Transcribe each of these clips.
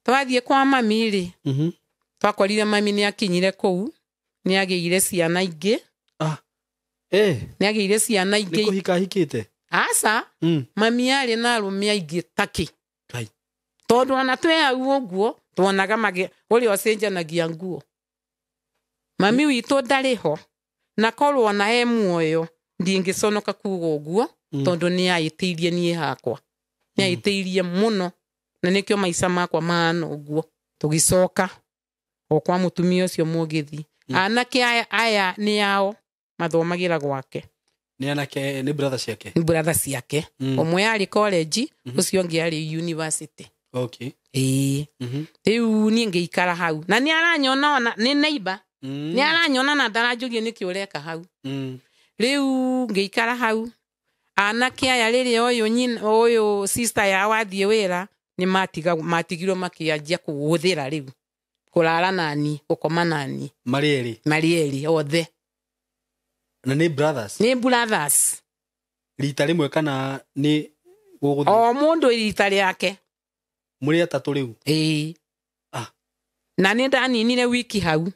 Twathiĩ kwa mami rĩ, twakorire mami nĩ akinyire kũu, nĩ agĩire ciana ingĩ. Ah. Eh. Nĩ agĩire ciana Nĩ ingĩ. kũhika ahikĩte? Aca. Mami arĩ na arũme aingĩ takĩ. Ngai. Tondũ ona twĩ hau ũguo tuonaga ũrĩa ũcenjanagia nguo. Mami witũ ndarĩ ho, na korwo ona e muoyo ndingĩconoka kuga ũguo, tondũ nĩ aĩtĩirie niĩ hakwa, nĩ aĩtĩirie mũno, na nĩkĩo maica makwa mahana ũguo. Tũgĩcoka o kwa mũtumia ũcio mũgĩthi. Anake aya nĩ ao mathomagĩra gwake. Nĩ anake, nĩ brother ciake? Nĩ brother ciake. Ũmwe arĩ college, ũcio ũngĩ arĩ university. Okay. Ĩĩ. Rĩu niĩ ngĩikara hau, na nĩ aranyona ona nĩ neighbor. Nĩ aranyona na ndaranjũria nĩkĩ ũreka hau. Rĩu ngĩikara hau, anake aya rĩrĩa ũyũ nyina, ũyũ sister yao athiĩ wĩra, nĩ matigirwo makĩanjia kũhũthĩra rĩu. Kũrara nani, gũkoma nani. Marĩ erĩ? Marĩ erĩ othe. Na nĩ brothers? Nĩ brothers. Rita rĩmwe kana nĩ gũgũthiĩ? O mũndũ rita rĩake. Mũrĩ atatũ rĩu? Ĩĩ. Na nĩ ndaninire wiki hau.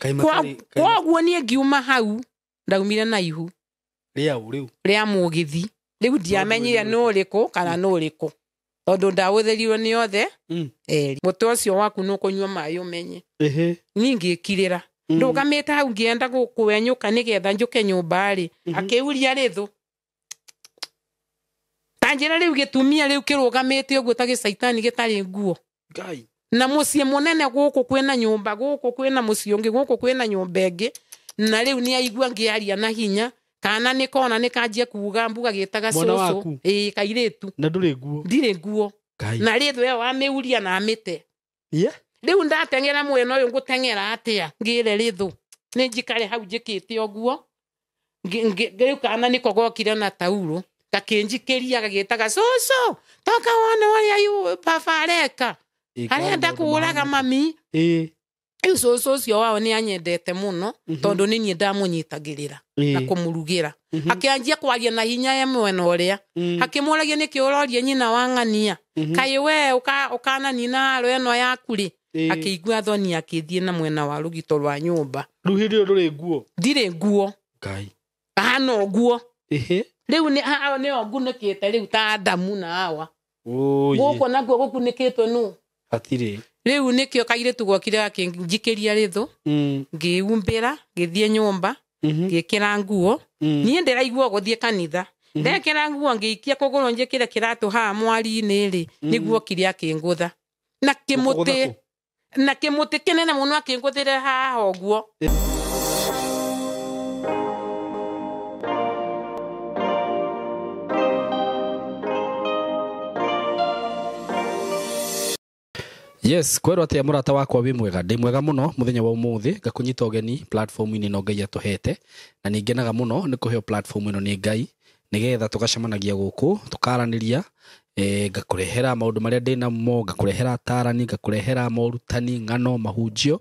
Kaĩ matarĩ, kaĩ Kwoguo niĩ ngiuma hau, ndaumire na ihu. Rĩa ũ rĩu? Rĩa mũgithi. Rĩu ndiamenyire nũ ũrĩkũ kana nũ ũrĩkũ. Tondũ ndahũthĩrirwo nĩ othe erĩ. Mũtwe ũcio waku nĩ ũkũnyua maĩ ũmenye. Niĩ ngĩkirĩra. Ndũgamĩte hau ngĩenda kwenyũka nĩgetha njũke nyũmba rĩ, akĩuria rĩthũ. Ta njĩra rĩu gĩtumia rĩu kĩrũgamĩte ũguo ta gĩcaitani gĩtarĩ nguo. Ngai. Na mũciĩ mũnene gũkũ kwĩna nyũmba, gũkũ kwĩna mũciĩ ũngĩ, gũkũ kwĩna nyũmba ĩngĩ. Na rĩu nĩ aigua ngĩaria na hinya, kana nĩ kona nĩ kanjia kuga mbuga gĩtaga Mwana cũcũ. waku? Ĩĩ, kairĩtu. Na ndũrĩ nguo? Ndirĩ nguo. Ngai. Na rĩthũ ĩyo wamĩuria na amĩte. Yeah. Rĩu ndateng'era mwena ũyũ ngũteng'era atĩa? Ngĩre rĩthũ. Nĩ njikare hau njĩkĩte ũguo. Rĩu kana nĩko gokire na taurũ, gakĩnjikĩria gagĩtaga cũcũ, toka wone ũrĩa baba areka. Ĩĩ, Arenda maũndũ kũũraga mahana. mami. Ĩĩ. Rĩu cũcũ ũcio wao nĩ anyendete mũno, tondũ nĩ niĩ ndamũnyitagĩrĩra na kũmũrugĩra. Akĩanjia kwaria na hinya e mwena ũrĩa. Akĩmũragia nĩkĩ ũroria nyina wa ng'ania. Kaĩ we ũkananina haro ĩno yaku rĩ? Akĩigua thoni akĩthiĩ na mwena wa rũgito rwa nyũmba. Rĩu hĩndĩ ĩyo ndũrĩ nguo? Ndirĩ nguo. Ngai. Hana ũguo. Ĩhĩ. Rĩu nĩo ngunĩkĩte rĩu ta Adamu na Hawa. Ũyĩ. Gũkũ nakuo gũkunĩkĩtwo nũ? Hatirĩ. Rĩu nĩkĩo kairĩtu gokire gakĩnjikĩria rĩthũ. Ngĩhumbĩra, ngĩthiĩ nyũmba, ngĩkĩra nguo. Niĩ ndĩraigua gũthiĩ kanitha. Ndekĩra nguo ngĩikia kũgũrũ njĩkĩre kĩratũ haha mwari-inĩ rĩ, nĩguo okire akĩngũtha. Na kĩmũtĩ, Gũkũgũtha kũ? na kĩmũtĩ kĩnene mũno akĩngũthĩre haha ũguo. Yes, kwerwo atia mũrata wakwa wĩ mwega, ndĩ mwega mũno mũthenya wa ũmũthĩ, ngakũnyita ũgeni platform-inĩ ĩno Ngai atũhete, na nĩ ngenaga mũno nĩ kũheo platform ĩno nĩ Ngai, nĩgetha tũgacemanagia gũkũ, tũkaranĩria, ngakũrehera maũndũ marĩa ndĩ namo, ngakũrehera atarani, ngakũrehera morutani, ng'ano, mahunjio,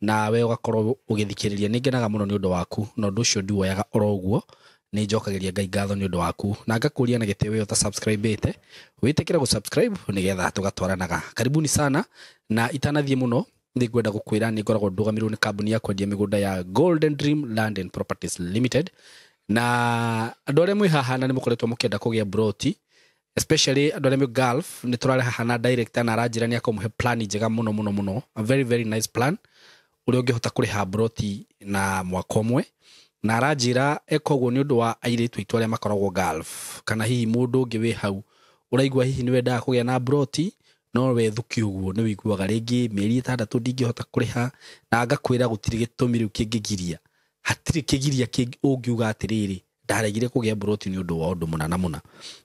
nawe ũgakorwo ũgĩthikĩrĩria. Nĩ ngenaga mũno nĩ ũndũ waku, na ũndũ ũcio ndiwoyaga oro ũguo, nĩ njokagĩria Ngai ngatho nĩ ũndũ waku, na ngakũria na gĩtĩo we ũtasubscribe-ĩte, wĩtĩkĩre gũsubscribe nĩgetha tũgatwaranaga. Karibuni sana, na itanathiĩ mũno nĩ ngwenda gũkwĩra nĩ ngoragwo ndũgamĩrĩirwo nĩ kambuni ya kwendia mĩgũnda ya Golden Dream Land and Properties Limited, na andũ arĩa mwĩ haha na nĩ mũkoretwo mũkĩenda kũgĩa broti, especially andũ arĩa mwĩ Gulf, nĩ tũrarĩ haha na director na aranjĩra nĩ akũmũhe plan njega mũno mũno mũno, a very very nice plan ũrĩa ũngĩhota kũrĩha broti na mwaka ũmwe, na aranjĩra eka ũguo nĩ ũndũ wa airĩtu aitũ arĩa makoragwo Gulf, kana hihi mũndũ ũngĩ wĩ hau ũraigua hihi nĩ wendaga kũgĩa na broti no wethuki ũguo nĩ ũiguaga rĩngĩ mĩeri ĩtandatũ ndingĩhota kũrĩha, na ngakwĩra gũtirĩ gĩtũmi rĩu kĩngĩgiria, hatirĩ kĩgiria kĩngĩ ũngiuga atĩrĩrĩ ndaregire kũgĩa broti nĩ ũndũ wa ũndũ mũna na mũna.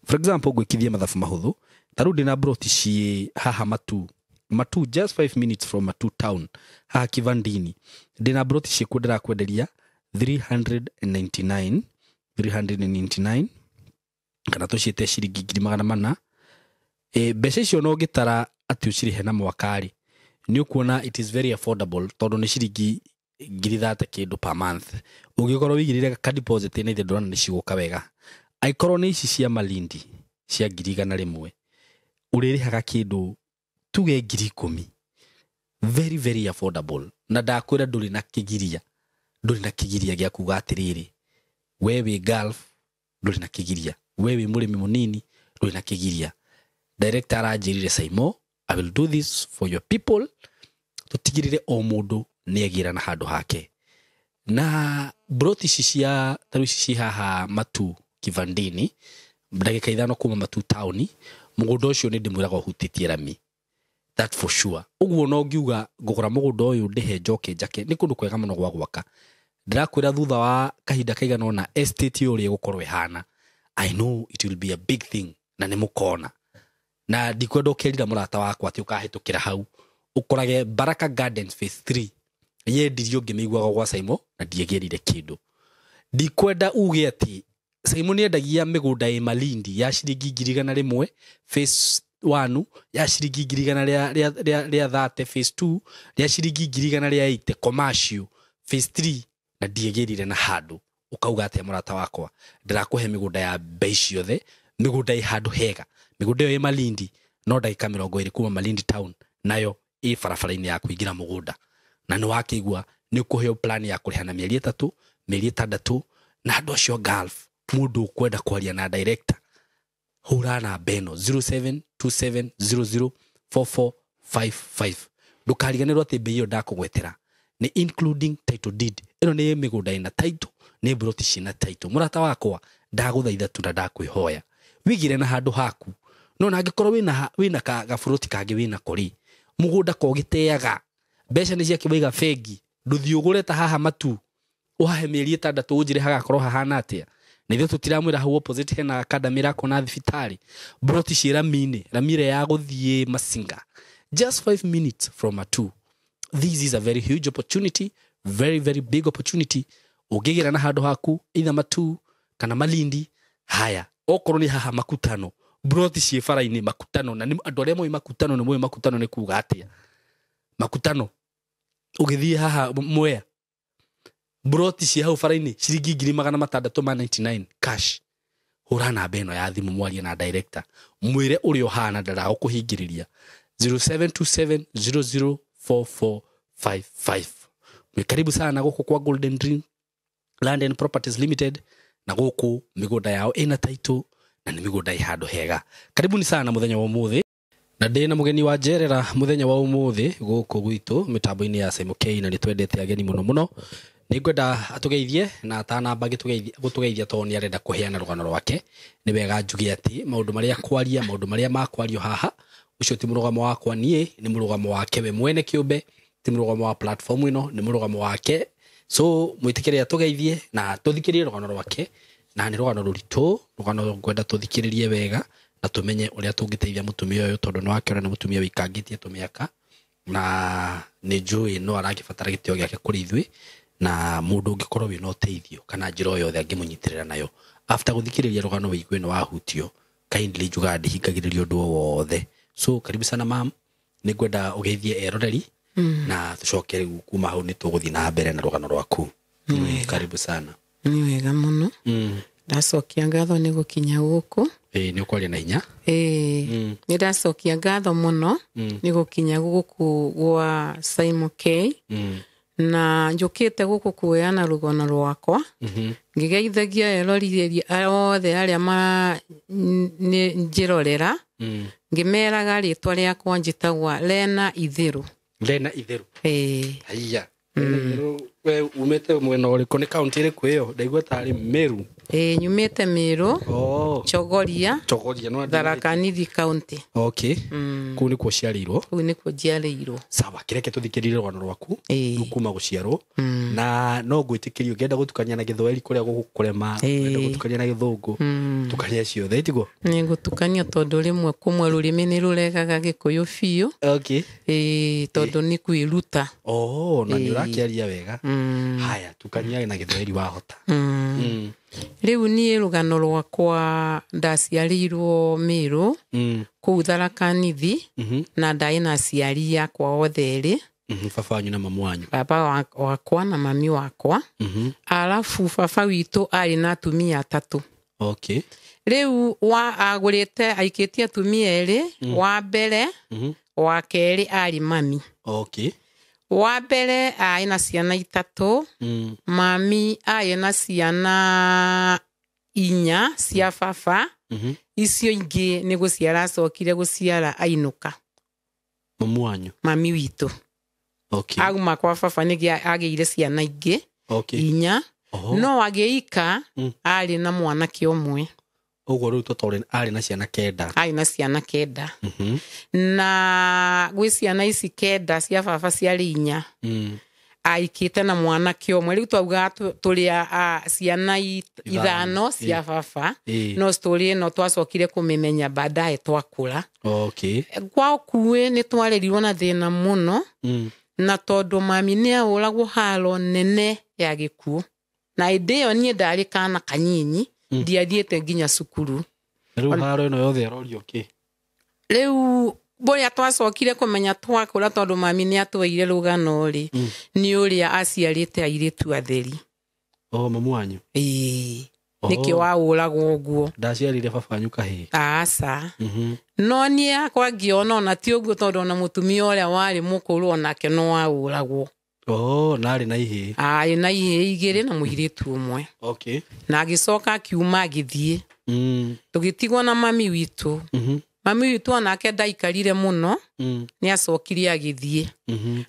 For example, ngwĩkithie mathabu mahũthũ, ta rĩu ndĩna broti ciĩ haha Matu, Matu just 5 minutes from Matu town, haha Kivandini, ndĩna broti ciĩkuo ndĩrakwenderia 399, 399, kana tũciĩte ciringi ngiri magana mana. Mbeca icio no ũngĩtara atĩ ũcirĩhe na mwaka rĩ, nĩ ũkuona it is very affordable, tondũ nĩ ciringi ngiri thate kĩndũ per month. Ũngĩkorwo wĩigĩrĩire ka deposit na ithe ndũrona nĩ cigũka wega. Angĩkorwo nĩ ici cia Malindi cia ngiri igana rĩmwe, ũrĩrĩhaga kĩndũ Tuge 10,000. Very very affordable. Na ndakwĩra ndũrĩ na kĩgiria. Ndũrĩ na kĩgiria gĩa kuga atĩrĩrĩ, we wĩ Gulf ndũrĩ na kĩgiria, we wĩ mũrĩmi mũnini ndũrĩ na kĩgiria. Director aranjĩrire, Saimo, I will do this for your people, tũtigĩrĩre o mũndũ nĩ agĩra na handũ hake. Na broti ici cia tarĩu ici ci haha Matu Kivandini, ndagĩka 5 kuma Matu taũni, mũgũnda ũcio nĩ ndĩmwĩraga ũhutĩtie rami, that for sure. Ũguo no ngiuga ngũgũra mũgũnda ũyũ ndĩhe njoke njake, nĩ kũndũ kwega mũno gwa gwaka. Ndĩrakwĩra thutha wa kahinda kaigana ũna estate ĩyo ũrĩa ĩgũkorwo ĩhana, I know it will be a big thing, na nĩ mũkona. Na ndikwenda ũkerira mũrata wakwa atĩ ũkahĩtũkĩra hau ũkorage Baraka Gardens phase 3 yendirio ngĩmĩiguaga gwa Saimo na ndiegĩrire kĩndũ. Ndikwenda uge atĩ Saimo nĩendagia mĩgũnda ĩ Malindi ya ciringi 100,000 phase 1, ya ciringi 130,000 phase 2, ya ciringi 180,000 commercial phase 3, na ndiegĩrire na handũ. Ũkauga atĩa mũrata wakwa, ndĩrakũhe mĩgũnda ya bei ciothe, mĩgũnda ĩ handũ hega, mĩgũnda ĩyo ĩ Malindi no ndagĩka 20 kuma Malindi town, nayo ĩ barabara-inĩ ya kũingĩra mũgũnda. Na nĩ wakĩigua nĩ ũkũheo plan ya kũrĩha na mĩeri 3, mĩeri 6. Na andũ acio Gulf, mũndũ ũkwenda kwaria na director, hũra namba ĩno 0727004455. Ndũkariganĩrwo atĩ bei ĩyo ndakũgwetera nĩ including title deed. Ĩno nĩ mĩgũnda ĩna title, nĩ broti ciĩna title. Mũrata wakwa, ndagũthaitha tu na ndakwĩhoya wĩigĩre na handũ haku. No na angĩkorwo wĩna gaburoti kangĩ wĩna kori, mũgũnda ko gĩteaga mbeca nĩ ciake waiga bengi, ndũthiĩ ũgũre ta haha Matu ũhahe mĩeri 6 ũnjĩre hagakorwo hahana atĩa. Na ithuĩ tũtiramwĩra hau opposite hena academy ĩrakwo na thibitarĩ, broti ciĩ rami-inĩ, rami ĩrĩa ya gũthiĩ Masinga, just 5 minutes from Matu. This is a very huge opportunity, very very big opportunity. Ũngĩgĩra na handũ haku either Matu kana Malindi, haya okorwo nĩ haha Makutano, broti ciĩ bara-inĩ Makutano. Na andũ arĩa moĩ Makutano nĩ moĩ Makutano nĩ kuga atĩa. Makutano ũgĩthiĩ haha Mwea, broti ciĩ hau bara-inĩ ciringi 699 cash. Hũra namba ĩno ya thimũ mwarie na director, mwĩre ũrĩa ũhana, ndaragũkũhingĩrĩria 0727004455. Mwĩ karibu sana gũkũ kwa Golden Dream Land and Properties Limited, na gũkũ mĩgũnda yao ĩna title na nĩ mĩgũnda ĩ handũ hega. Karibuni sana mũthenya wa ũmũthĩ, na ndĩ na mũgeni wa njerera mũthenya wa ũmũthĩ gũkũ gwitũ mĩtambo-inĩ ya Saimo K, na nĩ twendete ageni mũno mũno. Nĩ ngwenda atũgeithie, na atanamba gũtũgeithia tondũ nĩ arenda kũheana rũgano rwake, nĩ wega njuge atĩ maũndũ marĩa kwaria, maũndũ marĩa makwario haha, ũcio ti mũrũgamo wakwa niĩ, nĩ mũrũgamo wake we mwene kĩũmbe, ti mũrũgamo wa platform ĩno, nĩ mũrũgamo wake. So mwĩtĩkĩre atũgeithie na tũthikĩrĩrie rũgano rwake, na nĩ rũgano rũritũ, rũgano ngwenda tũthikĩrĩrie wega na tũmenye ũrĩa tũngĩteithia mũtumia ũyũ, tondũ nĩ wakĩona nĩ mũtumia wĩikangĩtie tũmĩaka, na nĩ njũĩ no aragĩbatara gĩtĩo gĩake kũrĩ ithuĩ, na mũndũ ũngĩkorwo wĩna ũteithio kana njĩra o yothe angĩmũnyitĩrĩra nayo. After gũthikĩrĩria rũgano wĩigue nĩ wahutio, kindly njugaga ndĩhingagĩrĩria ũndũ o wothe. So karibu sana mam, nĩ ngwenda ũgeithie eroreri na tũcoke rĩu kuma hau nĩ tũgũthiĩ na mbere na rũgano rwaku. Karibu sana. Nĩ wega mũno. Ndacokia ngatho nĩ gũkinya gũkũ. Nĩ ũkwaria na hinya. Nĩ ndacokia ngatho mũno nĩ gũkinya gũkũ gwa Saimo K. Na njũkĩte gũkũ kuoyana rũgano rwakwa, ngĩgeithagia eroreri othe arĩa njĩrorera, ngĩmeraga rĩtwa rĩakwa njĩtagwa Lena Itherũ. Lena Itherũ. Haiya. We umĩte mwena ũrĩkũ? Nĩ kaunti ĩrĩkũ ĩyo? Ndaigua tarĩ Meru. Nyumĩte Meru. Chogoria. Chogoria, no Tharaka Nithi county. Okay. Kũu nĩkuo ũciarĩirwo? Kũu nĩkuo njiarĩirwo. Sawa, kĩreke tũthikĩrĩrie rũgano rwaku kuma gũciarwo. Na no ngwĩtĩkĩrie ũngĩenda gũtukania na Gĩthwaĩri kũrĩa gũgũkũrema, ũngĩenda gũtukania na Gĩthũngũ, tukania ciothe, tiguo? Nĩ ngũtukania tondũ rĩmwe kũmwe rũrĩmĩ nĩ rũregaga Gĩkũyũ biũ. Okay. Tondũ nĩ kwĩruta. Na nĩ ũrakĩaria wega. Haya, tukania na Gĩthwaĩri wahota. Rĩu niĩ rũgano rwakwa ndaciarĩirwo Meru, kũu Tharaka Nithi, na ndarĩ na aciari akwa othe erĩ. Baba wanyu na mamu wanyu? Baba wakwa na mami wakwa. Alafu baba witũ arĩ na atumia atatũ. Okay. Rĩu agũrĩte aikĩtie atumia erĩ, wa mbere Wa kerĩ arĩ mami. Okay. Wa mbere arĩ na ciana 3. Mami arĩ na ciana 4 cia baba. Icio ingĩ nĩ gũciara acokire gũciara ainũka. Mamu wanyu? Mami witũ. Okay. Auma kwa baba nĩgĩ agĩire ciana ingĩ. Okay. 4. No agĩika arĩ na mwanake ũmwe. Ũguo rĩu tũtore arĩ na ciana 9. Arĩ na ciana 9. Na gwĩ ciana ici 9 cia baba ciarĩ 4. Aikĩte na mwanake ũmwe. Rĩu twaugaga tũrĩ ciana 5 cia baba. No story ĩno twacokire kũmĩmenya baadaye twakũra. Okay. Kwa ũkuĩ nĩ twarerirwo na thĩna mũno. Na tondũ mami nĩ ahũragwo haro nene ya gĩkuũ. Na hĩndĩ ĩyo niĩ ndarĩ kana kanyinyi, ndiathiĩte nginya cukuru. Rĩu haro ĩno yothe ĩrorio kĩ? Rĩu bũrĩa twacokire kũmenya twakũra tondũ mami nĩ atwĩire rũgano rĩ, nĩ ũrĩa aciarĩte airĩtu atheri. Oh, mamu wanyu? Ĩĩ. Nĩkĩo wahũragwo ũguo. Ndaciarire baba wanyu kahĩĩ? Aca. No niĩ yakwa ngĩona ona ti ũguo tondũ ona mũtumia ũrĩa warĩ mũkũrũ onake no ahũragwo. Oh, na arĩ na ihĩĩ. Arĩ na ihĩĩ 2 na mũirĩtu ũmwe. Okay. Na agĩcoka akiuma agĩthiĩ. Tũgĩtigwo na mami witũ. Mami witũ onake ndaikarire mũno, nĩ acokire agĩthiĩ.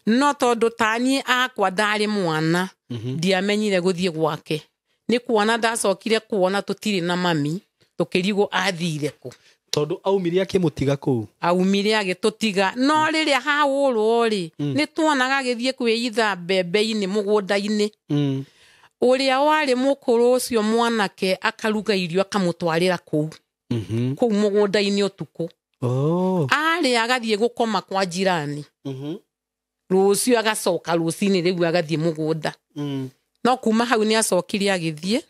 No tondũ ta niĩ akwa ndarĩ mwana, ndiamenyire gũthiĩ gwake. Nĩ kuona ndacokire kuona tũtirĩ na mami, tũkĩrigwo athire kũ. Tondũ aumire akĩmũtiga kũu? Aumire agĩtũtiga. No rĩrĩa hahũrwo rĩ, nĩ tuonaga agĩthiĩ kwĩitha mbembe-inĩ mũgũnda-inĩ. Ũrĩa warĩ mũkũrũ ũcio mwanake akaruga irio akamũtwarĩra kũu. Kũu mũgũnda-inĩ ũtukũ. Arĩ agathiĩ gũkoma kwa jirani. Rũciũ agacoka rũcinĩ rĩu agathiĩ mũgũnda. No kuma hau nĩ acokire agĩthiĩ.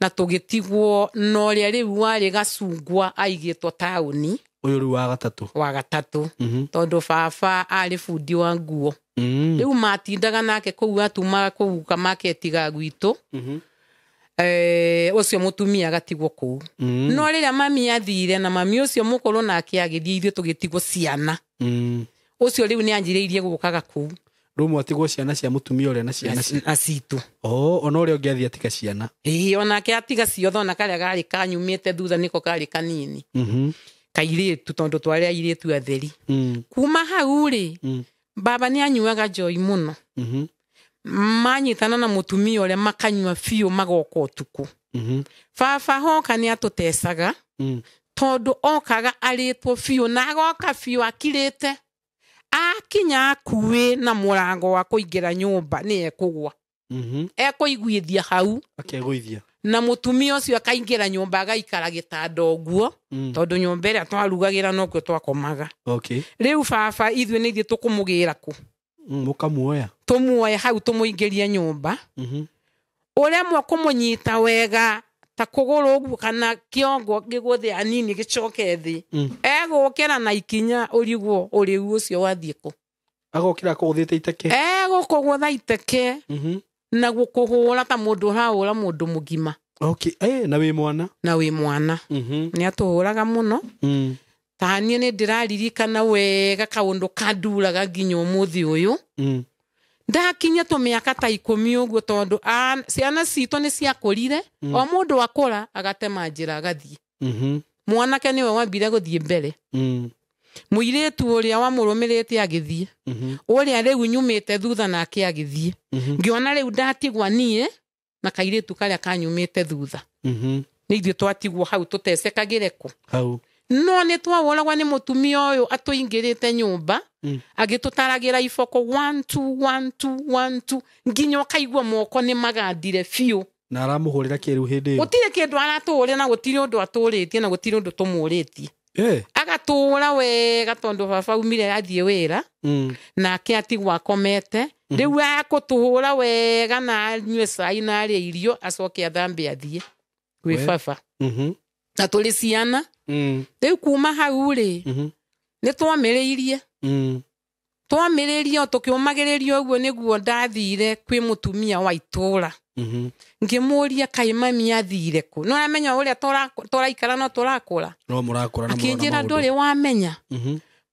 Na tũgĩtigwo na ũrĩa rĩu warĩ gacungwa aigĩtwo taũni. Ũyũ rĩu wa gatatũ. Wa gatatũ. Tondũ baba arĩ bundi wa nguo. Rĩu matindaga nake kũu atumaga kũu kamaketi ga gwitũ. Ũcio mũtumia agatigwo kũu. No rĩrĩa mami athire na mami ũcio mũkũrũ nake agĩthiĩ ithuĩ tũgĩtigwo ciana. Ũcio rĩu nĩ anjĩrĩirie gũkaga kũu. Rĩu mwatigwo ciana cia mũtumia ũrĩa na ciana na citũ. Oh, ona ũrĩa ũngĩ athiĩ atiga ciana. Ĩĩ, onake atiga ciothe, ona karĩa karĩ kanyumĩte thutha nĩko karĩ kanini. Kairĩtu tondũ twarĩ airĩtu atheri. Kuma hau rĩ, baba nĩ anyuaga njohi mũno. Manyitana na mũtumia ũrĩa makanyua biũ magoka ũtukũ. Baba hoka nĩ atũtecaga, tondũ okaga arĩtwo biũ na agoka biũ akirĩte. Akinya akuĩ na mũrango wa kũingĩra nyũmba nĩ ekũgwa. Ekũiguithia hau. Akegũithia. Na mũtumia ũcio akaingĩra nyũmba agaikara gĩtanda ũguo, tondũ nyũmba ĩrĩa twarugagĩra nokuo twakomaga. Okay. Rĩu baba ithuĩ nĩ ithuĩ tũkũmũgĩra kũ? Mũkamuoya. Tũmuoye hau tũmũingĩrie nyũmba. Ũremwo kũmũnyita wega ta kũgũrũ ũguo kana kĩongo gĩgũthĩ anini gĩcoke thĩ. Egũkĩra na ikinya ũrigwo ũrĩu ũcio wathiĩ kũ. Agokĩra akũgũthĩte iteke. Egũkũgũtha iteke. Na gũkũhũra ta mũndũ ũrahũra mũndũ mũgima. Okay. Na wĩ mwana? Na wĩ mwana. Nĩ atũhũraga mũno. Ta niĩ nĩ ndĩraririkana wega kaũndũ kanduraga nginya ũmũthĩ ũyũ. Ndakinya tũmĩaka ta 10 ũguo tondũ ciana citũ nĩ ciakũrire. O mũndũ akũra agatema njĩra agathiĩ. Mwanake nĩwe wambire gũthiĩ mbere. Mũirĩtu ũrĩa wamũrũmĩrĩte agĩthiĩ. Ũrĩa rĩu nyumĩte thutha nake agĩthiĩ. Ngĩona rĩu ndatigwa niĩ na kairĩtu karĩa kanyumĩte thutha. Nĩ ithuĩ twatigwo hau tũtecekagĩre kũ. Hau. No nĩ twahũragwo nĩ mũtumia ũyũ atũingĩrĩte nyũmba, agĩtũtaragĩra iboko 1 2 1 2 1 2 nginya ũkaigua moko nĩ magandire biũ. Na aramũhũrĩra kĩrĩu hĩndĩ ĩyo? Gũtirĩ kĩndũ aratũhũrĩra na gũtirĩ ũndũ atũrĩtie na gũtirĩ ũndũ tũmũrĩtie. Agatũra wega tondũ baba aumire athiĩ wĩra, nake atigwo akomete. Rĩu akũtũhũra wega na anyue cai na arĩe irio acoke athambe athiĩ kwĩ baba. Na tũrĩ ciana. Rĩu kuma hau rĩ, nĩ twamĩrĩirie. Twamĩrĩirie o tũkĩũmagĩrĩria ũguo nĩguo ndathire kwĩ mũtumia wa itũũra. Ngĩmũria kaĩ mami athire kũ. No ũramenya ũrĩa tũraikara no tũrakũra. No mũrakũra na mũrona Akĩnjĩra maũndũ. ndũrĩ wamenya.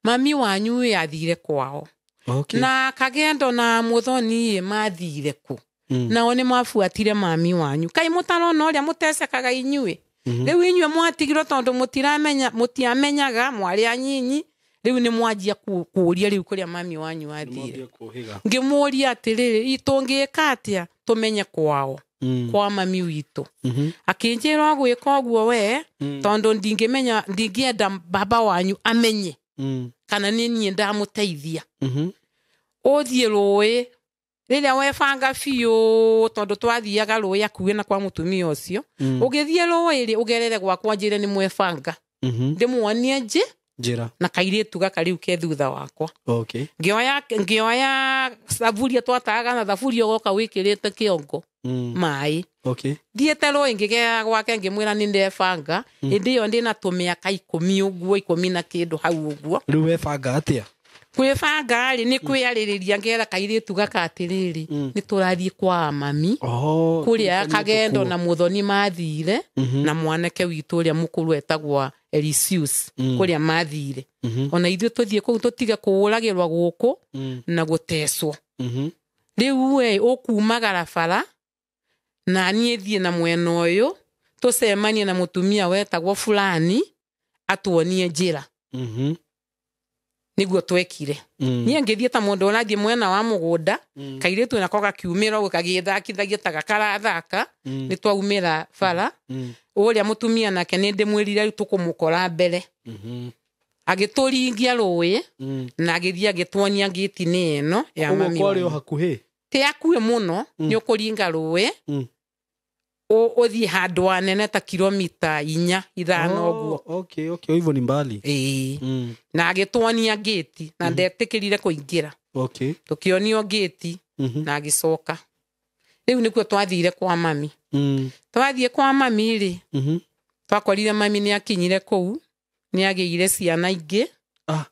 Mami wanyu ĩ athire kwao. Okay. Na Kagendo na Muthoni ĩ mathire kũ? Mm. Nao nĩ mabuatire mami wanyu. Kaĩ mũtarona ũrĩa mũtecekaga inyuĩ? Mhm. Rĩu inyuĩ mwatigirwo tondũ mũtiramenya, mũtiamenyaga, mwarĩ anyinyi. Rĩu nĩ mwanjia kũũria rĩu kũrĩa mami wanyu athire. Nĩmwambia kũũhĩga. Ngĩmũũria atĩrĩrĩ, tũngĩka atĩa tũmenye kwao, Mm. kwa mami witũ? Mhm. Akĩnjĩra gwĩka ũguo we, Mm. tondũ ndingĩmenya, ndingĩenda baba wanyu amenye Mm. kana nĩ niĩ ndamũteithia. Mhm. Ũthiĩ rũĩ rĩrĩa webanga biũ, tondũ twathiaga rũĩ hakuhĩ na kwa mũtumia ũcio. Mm. Ũgĩthiĩ rũĩ rĩ, ũgerere gwakwa njĩre nĩ mwebanga, Mhm. ndĩmuonie njĩ Njĩra. na kairĩtu gaka rĩu ke thutha wakwa. Okay. Ngĩoya thaburia, twataaga na thaburia, ũgoka wĩkĩrĩte kĩongo Mm. maĩ. Okay. Thiĩte rũĩ ngĩgera gwake ngĩmwĩra nĩ ndebanga. Hĩndĩ ĩyo ndĩna tũmĩaka 10 ũguo, 10 na kĩndũ hau ũguo. Rĩu webanga atĩa? Kwĩbanga rĩ, nĩ kwĩarĩrĩria, ngera kairĩtu gaka atĩrĩrĩ, Mm. nĩ tũrathiĩ kwa mami Oh, kũrĩa kũrĩa Kagendo tũkuo. na Muthoni mathire, Mhm. na mwanake witũ ũrĩa mũkũrũ etagwo Elisius, Mm. kũrĩa mathire. Mhm. Ona ithuĩ tũthiĩ kũu tũtige kũũragĩrwa gũkũ Mm. na gũtecwo. Mhm. Rĩu we ũkuma barabara na niĩ thiĩ na mwena ũyũ, tũcemanie na mũtumia wetagwo fulani atuonie njĩra. Mhm. Nĩguo twekire. Mm. Niĩ ngĩthiĩ ta mũndũ ũrathiĩ mwena wa mũgũnda, Mm. kairĩtu nako gakiumĩra ũguo kagĩthakithagia ta gakarathaka. Mm. Nĩ twaumĩra bara. Mm. Ũrĩa mũtumia nake nĩ ndĩmwĩrire rĩu tũkũmũkora mbere. Mhm. Agĩtũringia rũĩ Mm. na agĩthiĩ agĩtuonia ngĩti-inĩ ĩno ya Ũguo mami kwarĩ o wanyu. hakuhĩ? Ti hakuhĩ mũno, nĩ ũkũringa rũĩ Mm. ũthiĩ handũ hanene ta kilomita 4 5 ũguo. Oh, okay, okay, hivyo ni mbali. Ĩĩ. Mm. Na agĩtuonia ngĩti na ndetĩkĩrire kũingĩra. Okay. Tũkĩonio ngĩti Mhm. na agĩcoka. Rĩu nĩkuo twathire kwa mami. Mm. Twathiĩ kwa mami rĩ, Mhm. twakorire mami nĩ akinyire kũu, nĩ agĩire ciana ingĩ. Ah.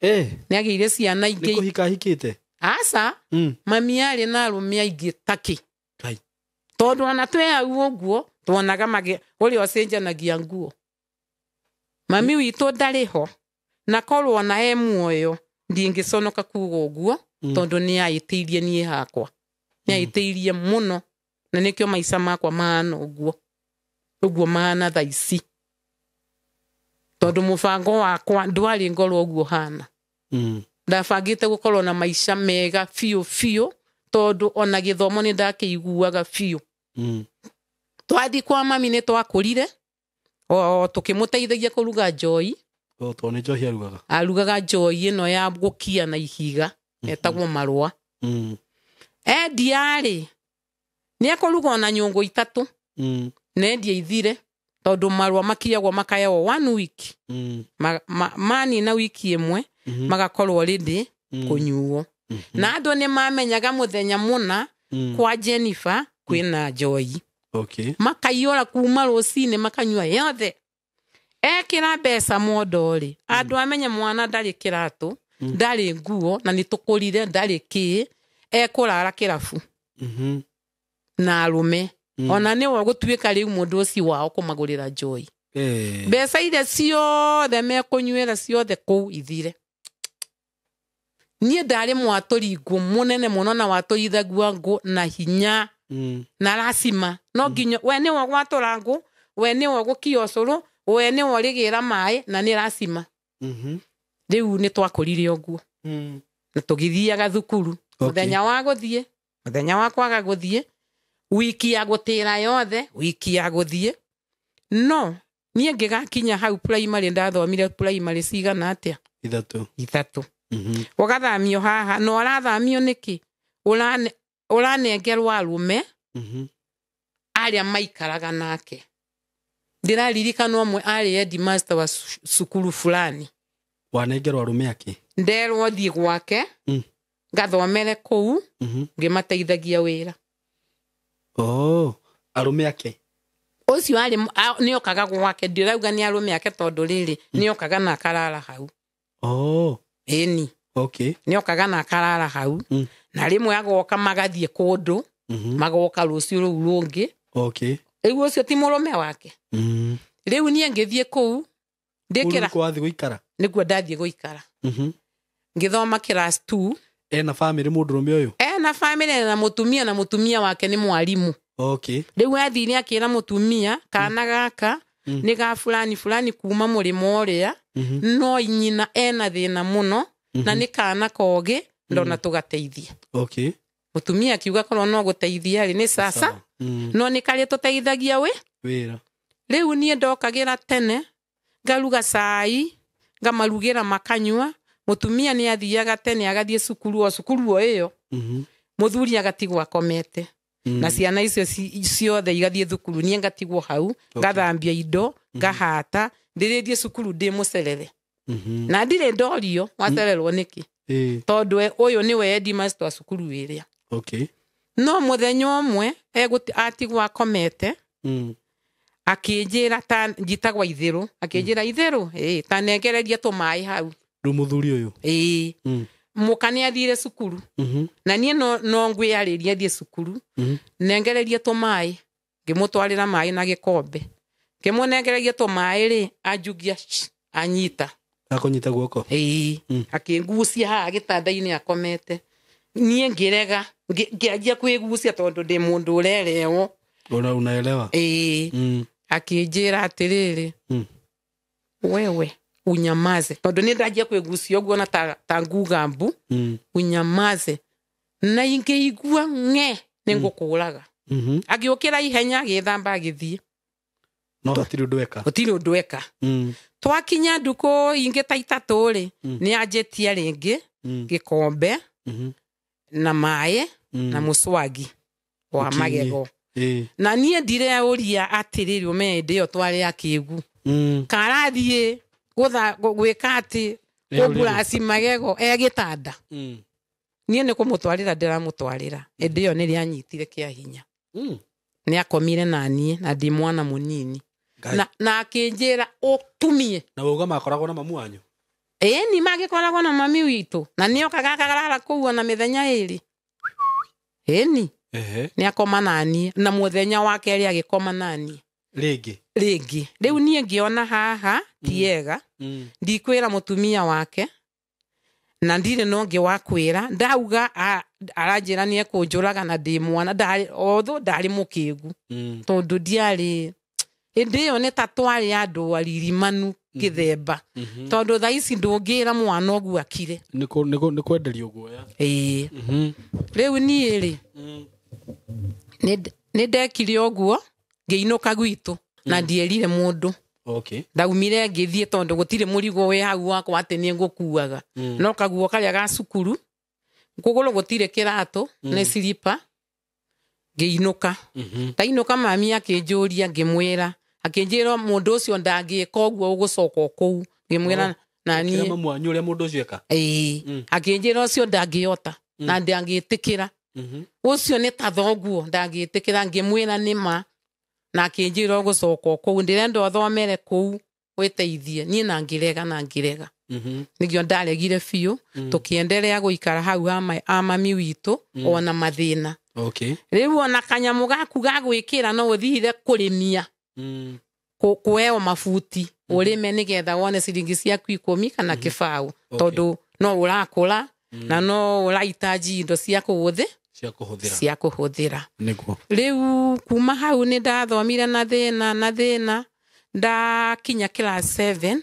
Eh, Nĩ agĩire ciana nĩ ingĩ. kũhika ahikĩte? Aca, Mm. mami arĩ na arũme aingĩ takĩ. Kai. Tondũ ona twĩ hau ũguo, tuonaga ũrĩa ũcenjanagia nguo. Mami witũ ndarĩ ho, na korwo ona e muoyo, ndingĩconoka kuga ũguo, Mm. tondũ nĩ aĩtĩirie niĩ hakwa. Nĩ aĩtĩirie mũno, na nĩkĩo maica makwa mahana ũguo. Ũguo mahana thaa ici. Tondũ mũbango wakwa ndwarĩ ngorwo ũguo hana. Mm. Ndabangĩte gũkorwo na maica mega biũ biũ, tondũ ona gĩthomo nĩ ndakĩiguaga biũ. Mm. Twathiĩ kwa mami nĩ twakũrire, o tũkĩmũteithagia kũruga njoi. Oh, tondũ nĩ njohi arugaga. Arugaga njoi ĩno ya gũkia na ihiga, etagwo marũa. Mm. Endia rĩ, nĩ ekũruga ona nyũngũ 3, Mm. na endia ithire, tondũ marũa makiagwo makayagwo 1 week. Mm. Manina wiki ĩmwe, Mhm. magakorwo ready Mm. kũnyuo. Mhm. Na andũ nĩ mamenyaga mũthenya mũna Mm. kwa Jennifer kwĩna njoi. Okay. Makaiyũra kuma rũcinĩ makanyua yothe. Ekĩra mbeca mondo rĩ, andũ amenye mwana ndarĩ kĩratũ, ndarĩ nguo, na nĩ tũkũrire, ndarĩ kĩ, ekũrara kĩrabu Mhm. na arũme. Mm. Ona nĩwe ũgũtuĩka rĩu mũndũ ũcio wao kũmagũrĩra njoi. Eh. Mbeca iria ciothe mekũnyuĩra ciothe kũu ithire. Niĩ ndarĩ mwatũri ngũ mũnene mũno, na watũrithagua ngũ na hinya. Mm. Na lazima no nginya we nĩwe ũgwatũra ngũ, we nĩwe ũgũkia ũcũrũ, we nĩwe ũrĩgĩra maĩ, na nĩ lazima. Mhm. Rĩu nĩ twakũrire ũguo. Mm. Na tũgĩthiaga thukuru. Okay. Mũthenya wa gũthiĩ, mũthenya wa kwaga gũthiĩ, wiki ya gũtĩra yothe, wiki ya gũthiĩ. No niĩ ngĩgakinya hau primary, ndathomire primary cigana atĩa? 3. 3. Mhm. Ũgathamio haha, na ũrathamio nĩkĩ? Ũranengerwo arũme Mhm. arĩa maikaraga nake. Ndĩraririkana ũmwe arĩ headmaster wa cukuru fulani. Wanengerwo arũme ake? Nderwo thiĩ gwake, Mm. ngathomere kũu, Mhm. ngĩmateithagia wĩra. Oh, arũme ake? Ũcio arĩ nĩokaga gwake, ndirauga nĩ arũme ake tondũ rĩrĩ, nĩokaga na akarara hau. Oh. Ĩni. Okay. Nĩokaga na akarara hau. Mm. Na rĩmwe agoka magathiĩ kũndũ, Mhm. magoka rũciũ rũu rũngĩ. Okay. Rĩu ũcio ti mũrũme wake. Mm. Rĩu niĩ ngĩthiĩ kũu, Ndikira Kũu wathiĩ gũikara. Niguo ndathiĩ gũikara. Ngĩthoma class 2. Ena bamĩrĩ mũndũrũme ũyũ? Ena bamĩrĩ na mũtumia, na mũtumia wake nĩ mwarimu. Okay. Rĩu athire akĩra mũtumia kana gaka nĩ ga fulani fulani kuma mũrĩmo ũrĩa, no nyina ena thĩna mũno na nĩ kana kogĩ ndona tũgateithia. Okay. Mũtumia akiuga korwo no gũteithia rĩ nĩ sasa, no nĩ karĩ tũteithagia wĩ Wĩra. Rĩu niĩ ndokagĩra tene ngaruga cai ngamarugĩra makanyua. Mũtumia nĩ athiaga tene agathiĩ cukuru o cukuru o ĩyo. Mũthuri agatigwo akomete na ciana icio ciothe igathiĩ thukuru, niĩ ngatigwo hau ngathambia indo ngahata ndĩrĩthiĩ cukuru ndĩ mũcerere. Na ndirĩ ndorio wacererwo nĩkĩ, tondũ ũyũ nĩwe headmaster wa cukuru ĩrĩa. Okay. No mũthenya ũmwe atigwo akomete, akĩnjĩra ta njitagwa Itherũ, akĩnjĩra Itherũ, ta nengereria tũmaĩ hau. Rĩu mũthuri ũyũ? Ĩĩ. Mũka nĩ athire cukuru na niĩ no ngwĩarĩria thiĩ cukuru, nengereria tũmaĩ, ngĩmũtwarĩra maĩ na gĩkombe, ngĩmũnengereria tũmaĩ rĩ, anjugia anyita. Akũnyita guoko? Ĩĩ. Akĩngucia haha gĩtanda-inĩ akomete. Niĩ ngĩrega, ngĩanjia kwĩgucia tondũ ndĩ mũndũ ũrerewo. Unaelewa? Ĩĩ. Akĩnjĩra atĩrĩrĩ, wewe unyamaze, tondũ nĩ ndanjia kwĩgucia ũguo na ta nguga mbu, unyamaze, na ingĩigua ng'e nĩ ngũkũraga. Agĩũkĩra ihenya agĩthamba agĩthiĩ. No hatirĩ ũndũ eka. Gũtirĩ ũndũ eka. Twakinya ndukũ ingĩ ta itatũ rĩ, nĩ anjĩtia rĩngĩ gĩkombe na maĩ na mũcwagi wa magego. Na niĩ ndireũria atĩrĩrĩ, ũmenye hĩndĩ ĩyo twarĩ akĩgu karathiĩ gwĩka atĩ kũmburaci magego e gĩtanda. Niĩ nĩ kũmũtwarĩra ndĩramũtwarĩra. Hĩndĩ ĩyo nĩrĩa anyitire kĩa hinya. Nĩ akomire na niĩ na ndĩ mwana mũnini. Na akĩnjĩra ũtumie. Na wauga makoragwo na mamu wanyu? Ĩĩ, ni magĩkoragwo na mami witũ na nĩokaga akarara kũu ona mĩthenya ĩrĩ. Ĩni. Nĩ akoma na niĩ na mũthenya wa kerĩ agĩkoma na niĩ. Rĩngĩ? Rĩngĩ. Rĩu niĩ ngĩona haha ti ega, ndikwĩra mũtumia wake na ndirĩ na ũngĩ wa kwĩra. Ndauga aranjĩra nĩ ekũnjũraga na ndĩ mwana, although ndarĩ mũkĩgu, tondũ ndiarĩ hĩndĩ ĩyo nĩ ta twarĩ andũ aririmanu kĩthemba, tondũ thaa ici ndũngĩra mwana ũguo akire. Nĩ kwenderio guoya. Ĩĩ. Rĩu niĩ rĩ, nĩ ndekire ũguo ngĩinũka gwitũ na ndierire mũndũ. Okay. Ndaumire ngĩthiĩ tondũ gũtirĩ mũrigo wĩ hau wakwa atĩ nĩ ngũkuaga. No kaguo karĩa ga cukuru, kũgũrũ gũtirĩ kĩratũ, nĩ silipa, ngĩinũka. Ndainũka mami akĩnjũria ngĩmwĩra, akĩnjĩra mũndũ ũcio ndangĩka ũguo ũgũcoka o kũu. Ngĩmwĩra na niĩ. Kĩra mamu wanyu ũrĩa mũndũ ũcio eka? Ĩĩ. Akĩnjĩra ũcio ndangĩhota na ndangĩtĩkĩra. Ũcio nĩ ta thoguo ndangĩtĩkĩra. Ngĩmwĩra nĩ ma. Na akĩnjĩra ũgũcoka o kũu, ndĩrenda ũthomere kũu wĩteithie. Niĩ na ngĩrega na ngĩrega. Nĩkĩo ndaregire biũ. Tũkĩenderea gũikara hau ha mami witũ ona mathĩna. Okay. Rĩu ona kanyamũ gaku ga gwĩkĩra no ũthire kũrĩmia. Kuheo mabuti ũrĩme nĩgetha wone ciringi ciaku 10 kana kĩbaũ, tondũ no ũrakũra na no ũrahitaji indo cia Cia kũhũthĩra. cia kũhũthĩra. Nĩguo. Rĩu kuma hau nĩ ndathomire na thĩna na thĩna ndakinya class 7.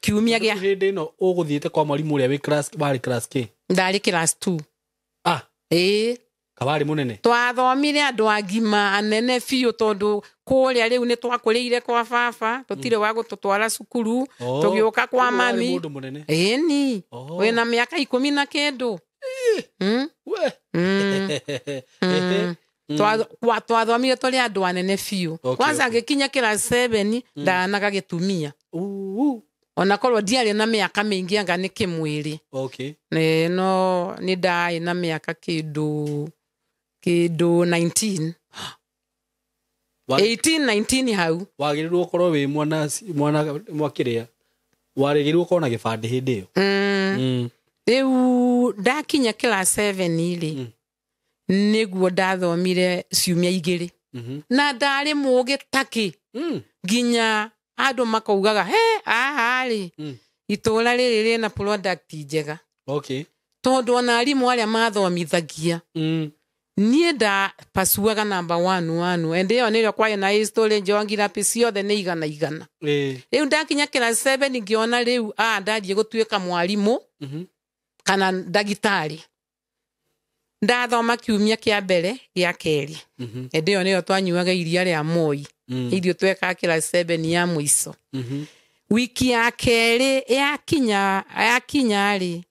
Kiumia gĩa Hĩndĩ ĩno ũgũthiĩte kwa mwarimũ ũrĩa wĩ class, warĩ class K? Ndarĩ class 2. Ĩĩ. Kawarĩ mũnene? Twathomire andũ agima anene biũ tondũ kũrĩa rĩu nĩ twakũrĩire kwa baba, tũtirĩ wa gũtũtwara cukuru, tũgĩũka kwa Ũguo warĩ mami. mũndũ mũnene. Ĩni. Wĩna mĩaka 10 na kĩndũ. We. Twathomire tũrĩ andũ anene biũ. Kwanza ngĩkinya class 7 ndanaga gĩtumia. Ona korwo ndiarĩ na mĩaka mĩingĩ anga nĩ kĩmwĩrĩ. No nĩ ndarĩ na mĩaka kĩndũ 19. 18, 19 hau. Wagĩrĩirwo ũkorwo wĩ mwana mwakĩrĩa. Warĩgĩrĩirwo ũkorwo na gĩbandĩ hĩndĩ ĩyo. Rĩu ndakinya class 7 rĩ, nĩguo ndathomire ciumia 2. Na ndarĩ mũgĩ takĩ. Nginya andũ makaugaga he haha rĩ, itũra rĩrĩ rĩna product njega. Okay. Tondũ ona arimũ arĩa mathomithagia, niĩ ndapasuaga namba one one, ende ĩyo nĩrĩo kwarĩ na history, geography, ciothe nĩ igana igana. Rĩu ndakinya class 7 ngĩona rĩu ndathiĩ gũtuĩka mwarimũ kana ndagĩtarĩ. Ndathoma kiumia kĩa mbere gĩa kerĩ, ĩndĩ ĩyo nĩyo twanyuaga iria rĩa Moi, irio twekaga class 7 ya mũico. Wiki ya kerĩ yakinya rĩ,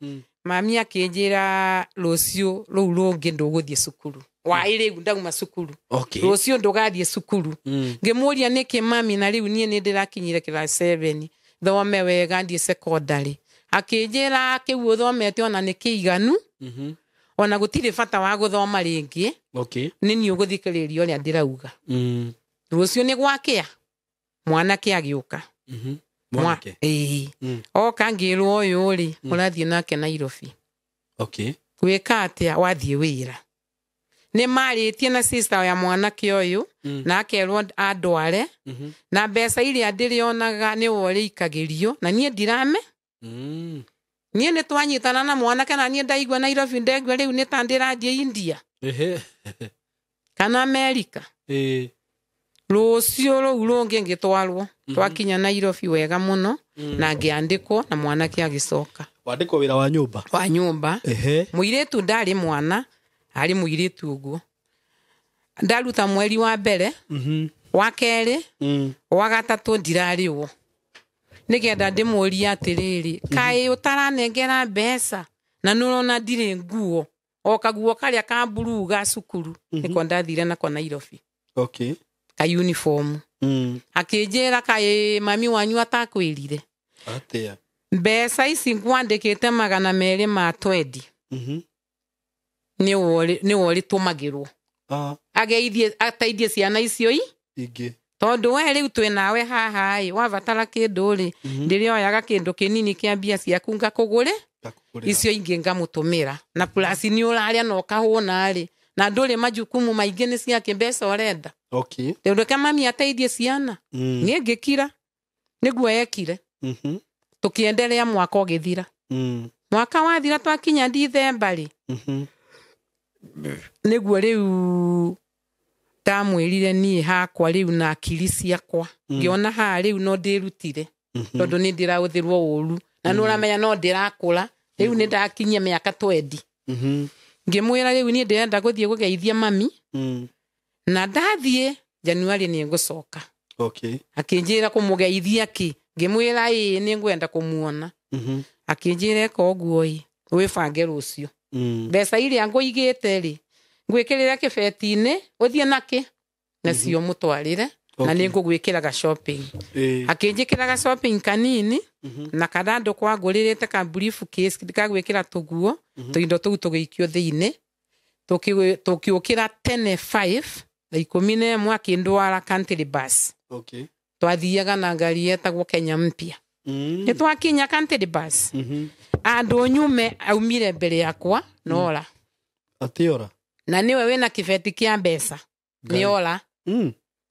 mami akĩnjĩra rũciũ rũu rũngĩ ndũgũthiĩ cukuru. Waĩ rĩu ndauma cukuru. Okay. Rũciũ ndũgathiĩ cukuru. Ngĩmũria nĩkĩ mami, na rĩu niĩ nĩ ndĩrakinyire class 7, thome wega ndiĩ secondary. Akĩnjĩra kĩu ũthomete ona nĩ kĩiganu, ona gũtirĩ bata wa gũthoma rĩngĩ. Okay. Nĩ niĩ ũgũthikĩrĩria ũrĩa ndĩrauga. Rũciũ nĩ gwakĩa mwanake agĩũka. Mwanake. Ĩĩ. Oka ngĩrwo ũyũ rĩ, ũrathiĩ nake Nairobi. Okay. Gwĩka atĩa? Wathiĩ wĩra. Nĩ marĩtie na sister ya mwanake ũyũ, na akerwo andware, na mbeca iria ndĩrĩonaga nĩwe ũrĩikagĩrio, na niĩ ndirame. Niĩ nĩ twanyitana na mwanake, na niĩ ndaigua Nairobi ndegua rĩu nĩ ta ndĩrathiĩ India kana America. Rũciũ rũu rũngĩ ngĩtwarwo, twakinya Nairobi wega mũno, na ngĩandĩkwo na mwanake agĩcoka. Wandĩkwo wĩra wa nyũmba. Wa nyũmba. Mũirĩtu ndarĩ mwana, arĩ mũirĩtu ũguo. Ndaruta mweri wa mbere, wa kerĩ, wa gatatũ ndirarĩwo. Nĩgetha ndĩmũrie atĩrĩrĩ, kaĩ ũtaranengera mbeca na nĩũrona ndirĩ nguo, o kaguo karĩa ka mburuu ga cukuru nĩko ndathire nako Nairobi. Okay. Ka uniform. Akĩnjĩra kaĩ mami wanyu atakwĩrire. Atĩa? Mbeca ici ngwandĩkĩte 220. Nĩwe ũrĩtũmagĩrwo. Ageithie ateithie ciana icio i Ingĩ. Tondũ we rĩu twĩ nawe haha ĩ, wabatara kĩndũ rĩ, ndĩrĩoyaga kĩndũ kĩnini kĩa mbia ciaku ngakũgũre, icio ingĩ ngamũtũmĩra. Na plus nĩ ũrarĩa na ũkahũna rĩ, na ndũrĩ majukumu maingĩ, nĩ ciake mbeca ũrenda. Okay. Rĩu reke mami ateithie ciana. Niĩ ngĩkira nĩguo ekire. Tũkĩenderea mwaka ũgĩthira. Mwaka wathira twakinya Dithemba rĩ, nĩguo rĩu ndamwĩrire niĩ hakwa rĩu na akiri ciakwa, ngĩona haha rĩu no ndĩrutire, tondũ nĩ ndĩraũthĩrwo ũru na nĩ ũramenya no ndĩrakũra rĩu, nĩ ndakinyia mĩaka 20. Ngĩmwĩra rĩu niĩ ndĩrenda gũthiĩ gũgeithia mami, na ndathiĩ Januari nĩ ngũcoka. Okay. Akĩnjĩra kũmũgeithia kĩ? Ngĩmwĩra ĩĩ, nĩ ngwenda kũmuona. Akĩnjĩra eka ũguo ĩ, wĩbange rũciũ, mbeca iria ngũigĩte rĩ, ngwĩkĩrĩre kĩbeti-inĩ ũthiĩ nakĩ nacio mũtwarĩre, na nĩ ngũgwĩkĩra ga shopping. Akĩnjĩkĩra ga shopping kanini na kathandũkũ angũrĩrĩte ka briefcase kagwĩkĩra tũguo tũindo tũu tũgĩikio thĩinĩ. Tũkĩũkĩra tene 5 thaa 11, akĩndwara country bus. Okay. Twathiaga na ngari yetagwo Kenya Mpya. Nĩ twakinya country bus, andũ nyume aumire mbere yakwa nora. Atĩora. Na nĩwe wĩna kĩbeti kĩa mbeca nĩ ora.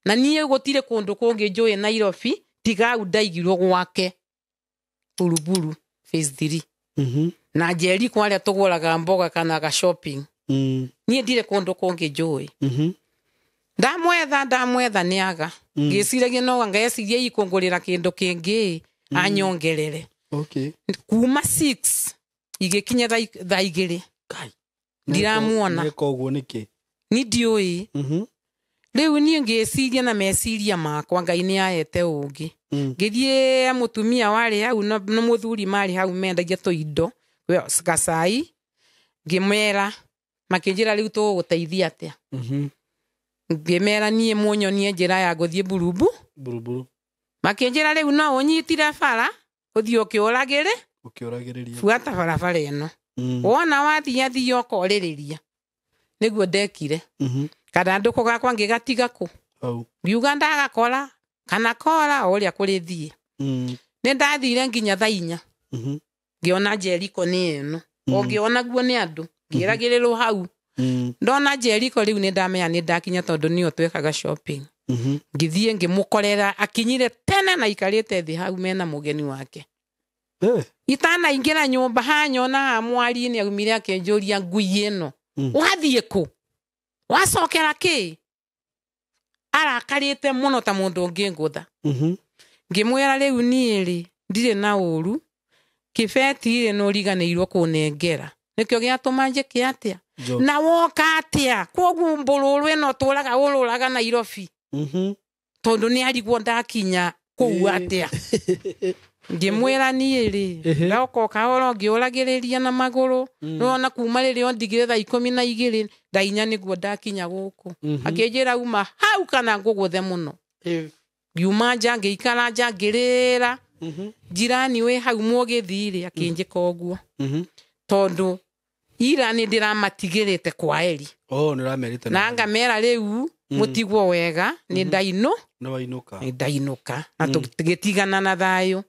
Na niĩ gũtirĩ kũndũ kũngĩ njũĩ Nairobi tiga au ndaigirwo gwake Buruburu phase 3 na Jericho arĩa tũgũraga mboga kana ga shopping. Niĩ ndirĩ kũndũ kũngĩ njũĩ. Ndamwetha ndamwetha nĩ aga. Ngĩciragia no ngeciria ikũngũrĩra kĩndũ kĩngĩ anyongerere. Okay. Kuma 6 igĩkinya thaa 2 ndiramuona. Nĩka ũguo nĩkĩ? Ni ndiũĩ. Rĩu niĩ ngĩciria na meciria makwa, Ngai nĩ aete ũngĩ. Ngĩthiĩ mũtumia warĩ hau na mũthuri marĩ hau mendagia tũindo gacai, ngĩmera, makĩnjĩra rĩu tũgũgũteithia atĩa? Ngĩmera niĩ mũnyonie njĩra ya gũthiĩ Buruburu. Buruburu. Makĩnjĩra rĩu no ũnyitire bara ũthiĩ ũkĩũragĩre. Ũkĩũragĩrĩria. Buata barabara ĩno. Wona wathiĩ athiĩ ũkorĩrĩria. Nĩguo ndekire. Kathandũkũ gakwa ngĩgatiga kũ? Hau. Ngiuga ndagakora kana kora o ũrĩa kũrĩthiĩ. Nĩ ndathire nginya thaa 4. Ngĩona Jericho nĩ ĩno. O ngĩona guo nĩ andũ. Ngĩragĩrĩrwo hau. Ndona Jericho rĩu nĩ ndamenya nĩ ndakinya, tondũ nĩyo twekaga shopping. Ngithie ngimukorera akinyire tene na ikarite thi hau mena mugeni wake. Itanaingira nyumba hanyona ha mwari-ini aumire akinjuria ngui ino. Wathie ku? Wacokera ki? Arakarite muno ta mundu ungi ngutha. Ngimwira riu nie ri ndire na uru kibeti ri no riganirwo kunengera nikio giatuma njike atia na woka atia koguo mbũrũrũ ĩno tũraga ũrũraga Nairobi. Tondu ni arigwo ndakinya kũu atia. Ngimwira niĩ rĩ ndoka kahora ngĩũragĩrĩria na magũrũ nĩwona kuma rĩrĩa ondigire thaa 12 thaa 4 nĩguo ndakinya gũkũ. Akĩnjĩra uma hau kana ngũgũthe mũno. Ngiuma nja ngĩikara nja ngĩrĩra. Jirani wĩ hau mũgĩthi rĩ akĩnjĩka ũguo. Tondu ira nĩ ndĩramatigĩrĩte kwa eri. Oh, nĩũramerĩte na ngamera rĩu mũtigwo wega nĩ ndainũ nĩ nĩ ndainũka na tũgĩtigana na thayũ.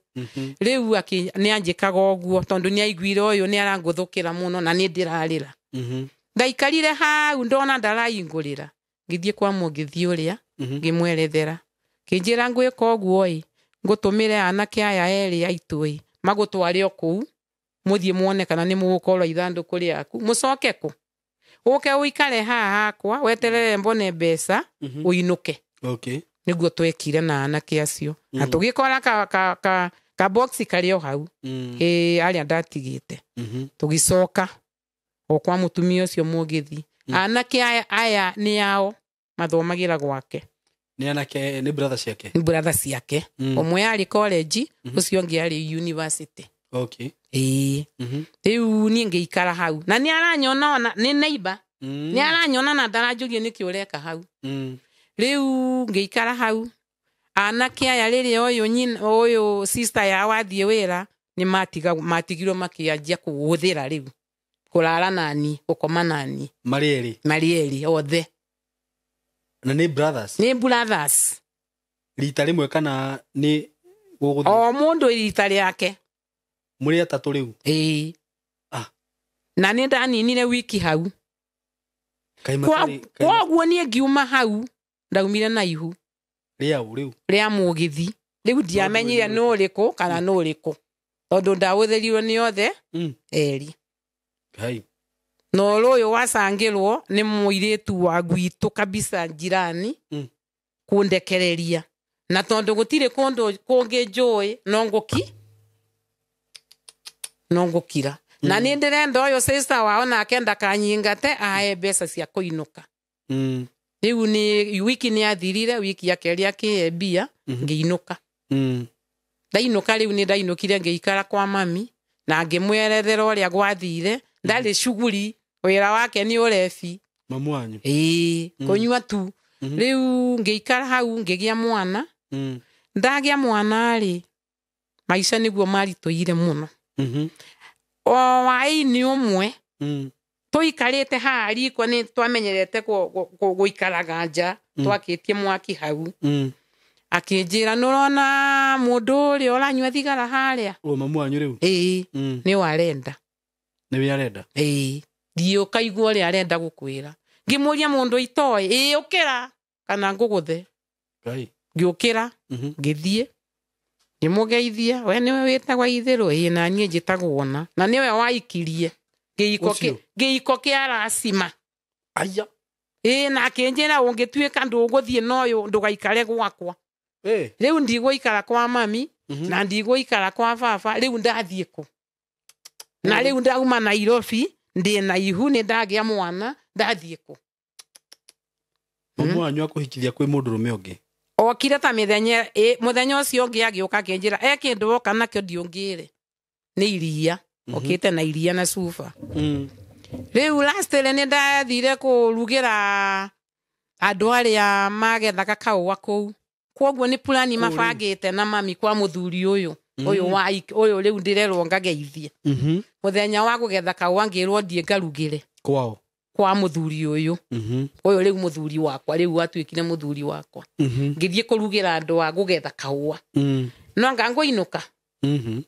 Rĩu nĩ anjĩkaga ũguo tondũ nĩ aiguire ũyũ nĩ arangũthũkĩra mũno na nĩ ndĩrarĩra. Ndaikarire hau ndona ndaraingũrĩra ngĩthiĩ kwa mũngĩthi ũrĩa ngĩmwerethera kĩnjĩra ngwĩka ũguo ĩ ngũtũmĩre anake aya erĩ aitũ ĩ magũtware o kũu mũthiĩ muone kana nĩ mũgũkorwo ithandũkũ rĩaku mũcoke kũ ũke ũikare haha hakwa weterere mbone mbeca ũinũke. Okay. Nĩguo twekire na anake acio na tũgĩkora ka box karĩ o hau ĩ arĩa ndatigĩte. Tũgĩcoka o kwa mũtumia ũcio mũgĩthi. Anake aya nĩ ao mathomagĩra gwake. Nĩ anake nĩ brother ciake. Nĩ brother ciake. Ũmwe arĩ college ũcio ũngĩ arĩ university. Okay. Ĩĩ. Rĩu niĩ ngĩikara hau na nĩ aranyona ona nĩ neighbor. Nĩ aranyona na ndaranjũria nĩkĩ ũreka hau. Rĩu ngĩikara hau anake aya rĩrĩa ũyũ nyina ũyũ sister yao athiĩ wĩra nĩ matigirwo makĩanjia kũhũthĩra rĩu kũrara nani gũkoma nani marĩ erĩ marĩ erĩ othe. Na nĩ brothers. Nĩ brothers. Rita rĩmwe kana nĩ gũgũthiĩ o mũndũ rita rĩake. Mũrĩ atatũ rĩu. Ĩĩ. Na nĩ ndaninire wiki hau. Koguo niĩ ngiuma hau ndaumire na ihu rĩau rĩu rĩa mũgithi rĩu ndiamenyire nũ ũrĩkũ kana nũ ũrĩkũ tondũ ndahũthĩrirwo nĩ othe erĩ. Ngai. Na ũrũ ũyũ wacangĩrwo nĩ mũirĩtu wa gwitũ kabisa jirani kũndekereria na tondũ gũtirĩ kũndũ kũngĩ njũĩ no ngũki no ngũkira. Na nĩ ndĩrenda ũyũ sister wao nake ndakanyingate ahe mbeca cia kũinũka. Rĩu nĩ wiki nĩ athirire wiki ya kerĩ akĩhe mbia ngĩinũka. Ndainũka rĩu nĩ ndainũkire ngĩikara kwa mami na ngĩmwerethera ũrĩa gwathire. Ndarĩ cuguri wĩra wake nĩ ũrebi. Mamu wanyu. Ĩĩ kũnyua tu. Rĩu ngĩikara hau ngĩgĩa mwana. Ndagĩa mwana rĩ maica nĩguo maritũire mũno. O waĩ-inĩ ũmwe tũikarĩte haha riko nĩ twamenyerete gũikaraga nja twakĩtie mwaki hau. Akĩnjĩra nĩũrona mũndũ ũrĩa ũranyua thigara harĩa. Ũyũ mamu wanyu rĩu? Ĩĩ. Nĩwe arenda. Nĩwe arenda? Ĩĩ. Thiĩ ũkaigua ũrĩa arenda gũkwĩra. Ngĩmũria mũndũ itoĩ ĩĩ ũkĩra kana ngũgũthe. Ngai. Ngĩũkĩra ngĩthiĩ ngĩmũgeithia we nĩwe wĩtagwo Itherũ? Ĩĩ na niĩ njĩtagwo ona. Na nĩwe waikirie ngĩiko kĩa racima. Aya. Ĩĩ na akĩnjĩra ũngĩtuĩka ndũgũthiĩ na ũyũ ndũgaikare gwakwa. Rĩu ndigũikara kwa mami na ndigũikara kwa baba rĩu ndathiĩ kũ? Na rĩu ndauma Nairobi ndĩ na ihu nĩ ndagĩa mwana ndathiĩ kũ? Mamu wanyu akũhikithia kwĩ mũndũrũme ũngĩ? Okire ta mĩthenya mũthenya ũcio ũngĩ agĩũka akĩnjĩra e kĩndũ woka nakĩo ndiũngĩre nĩ iria. Okĩte na iria na cuba. Rĩu last rĩ nĩ ndathire kũrugĩra andũ arĩa magethaga kaũa kũu. Kwoguo nĩ purani mabangĩte na mami kwa mũthuri ũyũ ũyũ wa ũyũ rĩu ndĩrerwo ngageithie. Mũthenya wa kũgetha kaũa ngĩrwo ndiĩ ngarugĩre kwao kwa mũthuri ũyũ. Ũyũ rĩu mũthuri wakwa rĩu atuĩkire mũthuri wakwa. Ngĩthiĩ kũrugĩra andũ a kũgetha kaũa. No anga ngũinũka.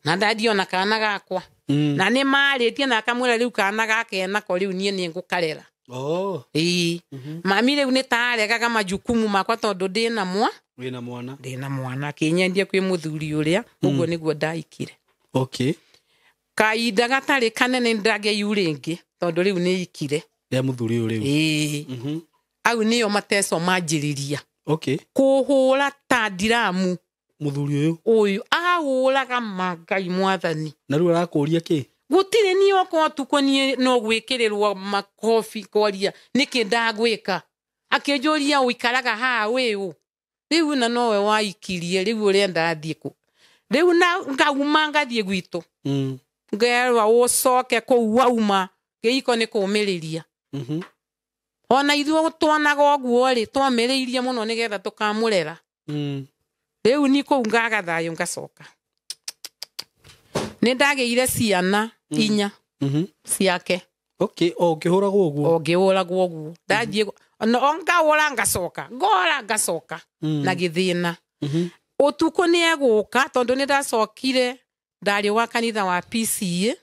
Na ndandiona kana gakwa. Na nĩ marĩtie na akamwĩra rĩu kana gake nako rĩu niĩ nĩ ngũkarera. Oh. Ĩĩ. Mami rĩu nĩ taregaga majukumu makwa tondũ ndĩna mwa Wĩna mwana. Ndĩna mwana, akĩnyendia kwĩ mũthuri ũrĩa. Ũguo nĩguo ndaikire. Okay. Kahinda gatarĩ kanene nĩndagĩiu rĩngĩ tondũ rĩu nĩ ikire. Rĩa mũthuri ũyũ rĩu. Ĩĩ. Au nĩyo mateco manjĩrĩria. Okay. Kũhũra ta ndiramu. Mũthuri ũyũ. Ũyũ ahũraga mangai mwathani. Na rĩu arakũria kĩ? Gũtirĩ niĩ okorwo tukũ niĩ no gwĩkĩrĩrwo makobi koria nĩkĩ ndagwĩka, akĩnjũria ũikaraga haha wĩũ rĩu, na nowe waikirie rĩu ũrenda thiĩ kũ rĩu, na ngauma ngathiĩ gwitũ. Ngerwa ũcoke kũu wauma gĩiko nĩ kũmĩrĩria. Ona ithuĩ tuonaga ũguo rĩ, twamĩrĩirie mũno nĩgetha tũkamũrera. Rĩu ni kũu ngaga thayũ ngacoka nĩ ndagĩire ciana 4 ciake. Okay, o ũkĩhũragwo ũguo. O ngĩhũragwo ũguo ndathiĩ o ngaũra ngacoka ngora ngacoka na gĩthĩna. Ũtukũ nĩ egũka tondũ nĩ ndacokire ndarĩ wa kanitha wa PCA.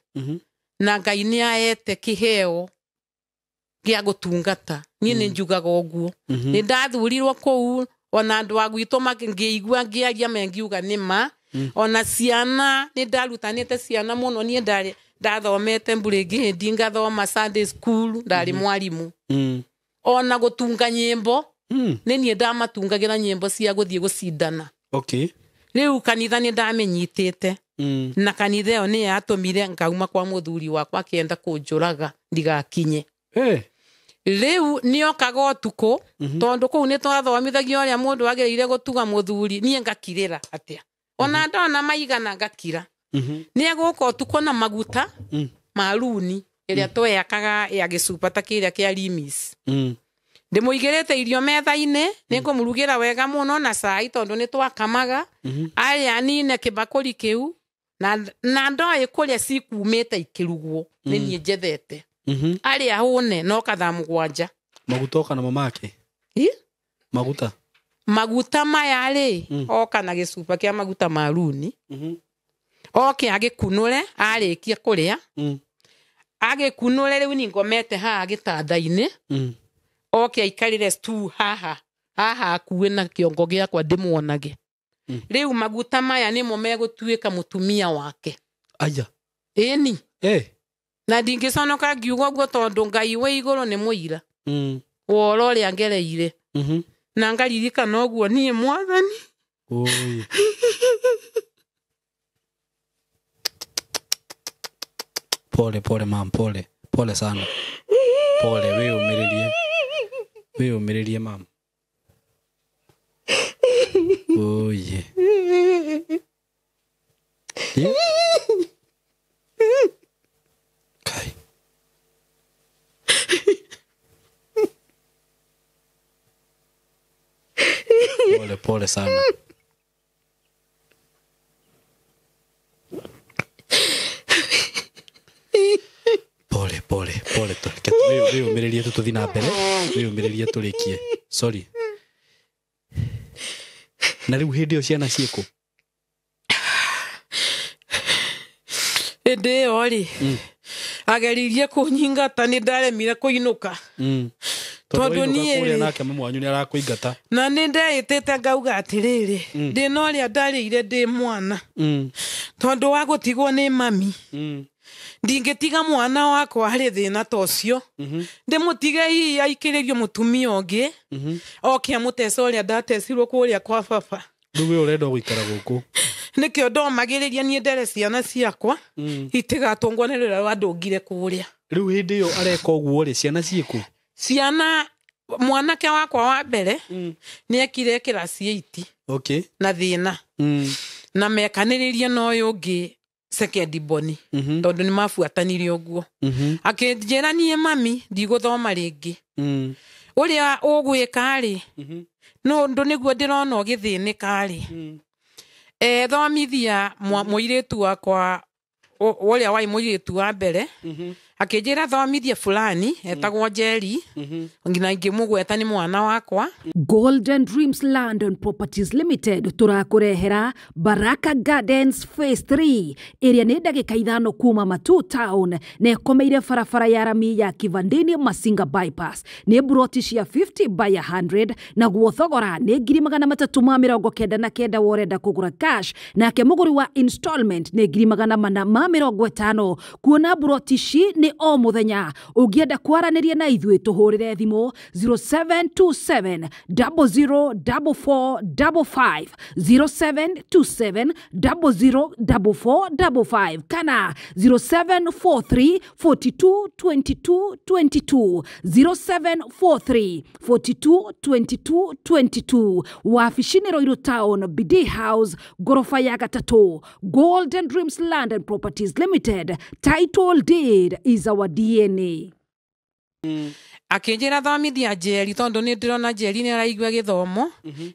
Na Ngai nĩ aete kĩheo gĩa gũtungata niĩ nĩ njugaga ũguo. Nĩ ndathurirwo kũu ona andũ a gwitũ ngĩigua ngĩaria mengiuga nĩ ma. Ona ciana nĩ ndarutanĩte ciana mũno niĩ ndarĩ ndathomete mbũrĩngĩ ngathoma Sunday school ndarĩ mwarimũ. Ona gũtunga nyĩmbo nĩ niĩ ndamatungagĩra nyĩmbo cia gũthiĩ gũcindana. Okay. Rĩu kanitha nĩ ndamĩnyitĩte. Na kanitha ĩyo nĩ yatũmire ngauma kwa mũthuri wakwa akĩenda kũnjũraga ndigakinye. Rĩu nĩokaga ũtukũ tondũ kũu nĩ twathomithagia ũrĩa mũndũ agĩrĩire gũtuga mũthuri, niĩ ngakirĩra atĩa ona ndona maigana ngakira. Nĩ egũka ũtukũ na maguta maruni ĩrĩa tweyakaga ya gĩcuba ta kĩrĩa kĩa Limis. Ndĩmũigĩrĩte irio metha-inĩ, nĩngũmũrugĩra wega mũno na cai tondũ nĩ twakamaga. Arĩa anine kĩbakũri kĩu na ndoĩ kũrĩa cikumĩte ikĩrugwo nĩ niĩ njethete. Arĩa hũne no kathaa 7. Maguta oka namo make? Maguta. Maguta maya rĩ oka na gĩcuba kĩa maguta maruni. Oke agĩkunũre arĩkia kũrĩa. Agĩkunũre rĩu ni ngomete haha gĩtanda-inĩ. Oke aikarĩre stew haha haha akuĩ na kĩongo gĩakwa ndĩmuonage. Rĩu maguta maya nĩmo megũtuĩka mũtumia wake. Aya. Ĩni. Na ndingĩconoka ngiuga ũguo tondũ Ngai wĩ igũrũ nĩ mũira. Woro ũrĩa ngereire. Na ngaririkana ũguo niĩ mwathani. Oi. Pole pole mam, pole. Pole sana. Pole, wĩyũmĩrĩrie. Wĩyũmĩrĩrie mam. Oye. Yeah. Kai. Pole pole sana. Pole pole pole tu. Wĩyũmĩrĩrie tu tũthiĩ na mbere. Wĩyũmĩrĩrie tũrĩkie. Sorry. Na rĩu hĩndĩ ĩyo ciana ciĩkũ? Hĩndĩ ĩyo rĩ, ageririe kũnyingata nĩ ndaremire kũinũka. Tondũ niĩ kũrĩa nake mami wanyu nĩ arakũingata. Na nĩ ndeĩtĩte ngauga atĩrĩrĩ, ndĩna ũrĩa ndarĩire ndĩ mwana. Tondũ wa gũtigwo nĩ mami. Ndingĩtiga mwana wakwa harĩ thĩna ta ũcio. Ndĩmũtige hihi aikĩrĩrio mũtumia ũngĩ. Oke amũtece ũrĩa ndatecirwo kũrĩa kwa baba. Rĩu we ũrenda gũikara gũkũ. Nĩkĩo ndomagĩrĩria niĩ ndere ciana ciakwa itigatũngwo nĩ rũrĩa rwandũngire kũrĩa. Rĩu hĩndĩ ĩyo areka ũguo rĩ, ciana ciĩkũ? Ciana mwanake wakwa wa mbere nĩ ekire kĩraci 8. Okay. Na thĩna. Na mekanĩrĩrie na ũyũ ũngĩ second born. Tondũ nĩ mabuatanire ũguo. Akĩnjĩra niĩ mami ndigũthoma rĩngĩ. Ũrĩa ũgwĩka rĩ, no ũndũ nĩguo ndĩrona ũgĩthĩnĩka rĩ. Thomithia mũirĩtu wakwa ũrĩa warĩ mũirĩtu wa mbere. Akĩnjĩra thomithie fulani etagwo Njeri, nginya ngĩmũgweta nĩ mwana wakwa. Golden Dreams Land and Properties Limited tũrakũrehera Baraka Gardens Phase 3 ĩrĩa nĩ ndagĩka 5 kuma Matuu Town na ĩkomeire barabara ya rami ya Kivandini Masinga Bypass. Nĩ buroti cia 50 by 100 naguo thogora nĩ 399,000 worenda kũgũra cash, nake mũgũri wa installment nĩ 450,000. Kuona buroti ici nĩ o mũthenya. Ũngĩenda kwaranĩria na ithuĩ tũhũrĩre thimũ 0727 004455, 0727 004455 kana 0743 42 22 22, 0743 42 22 22. Wabici nĩ Ruiru Town, BD House, ngoroba ya 3. Golden Dreams Land and Properties Limited, title deed is our DNA. Akĩnjĩra thomithia Njeri tondũ nĩ ndĩrona Njeri nĩ araigua gĩthomo,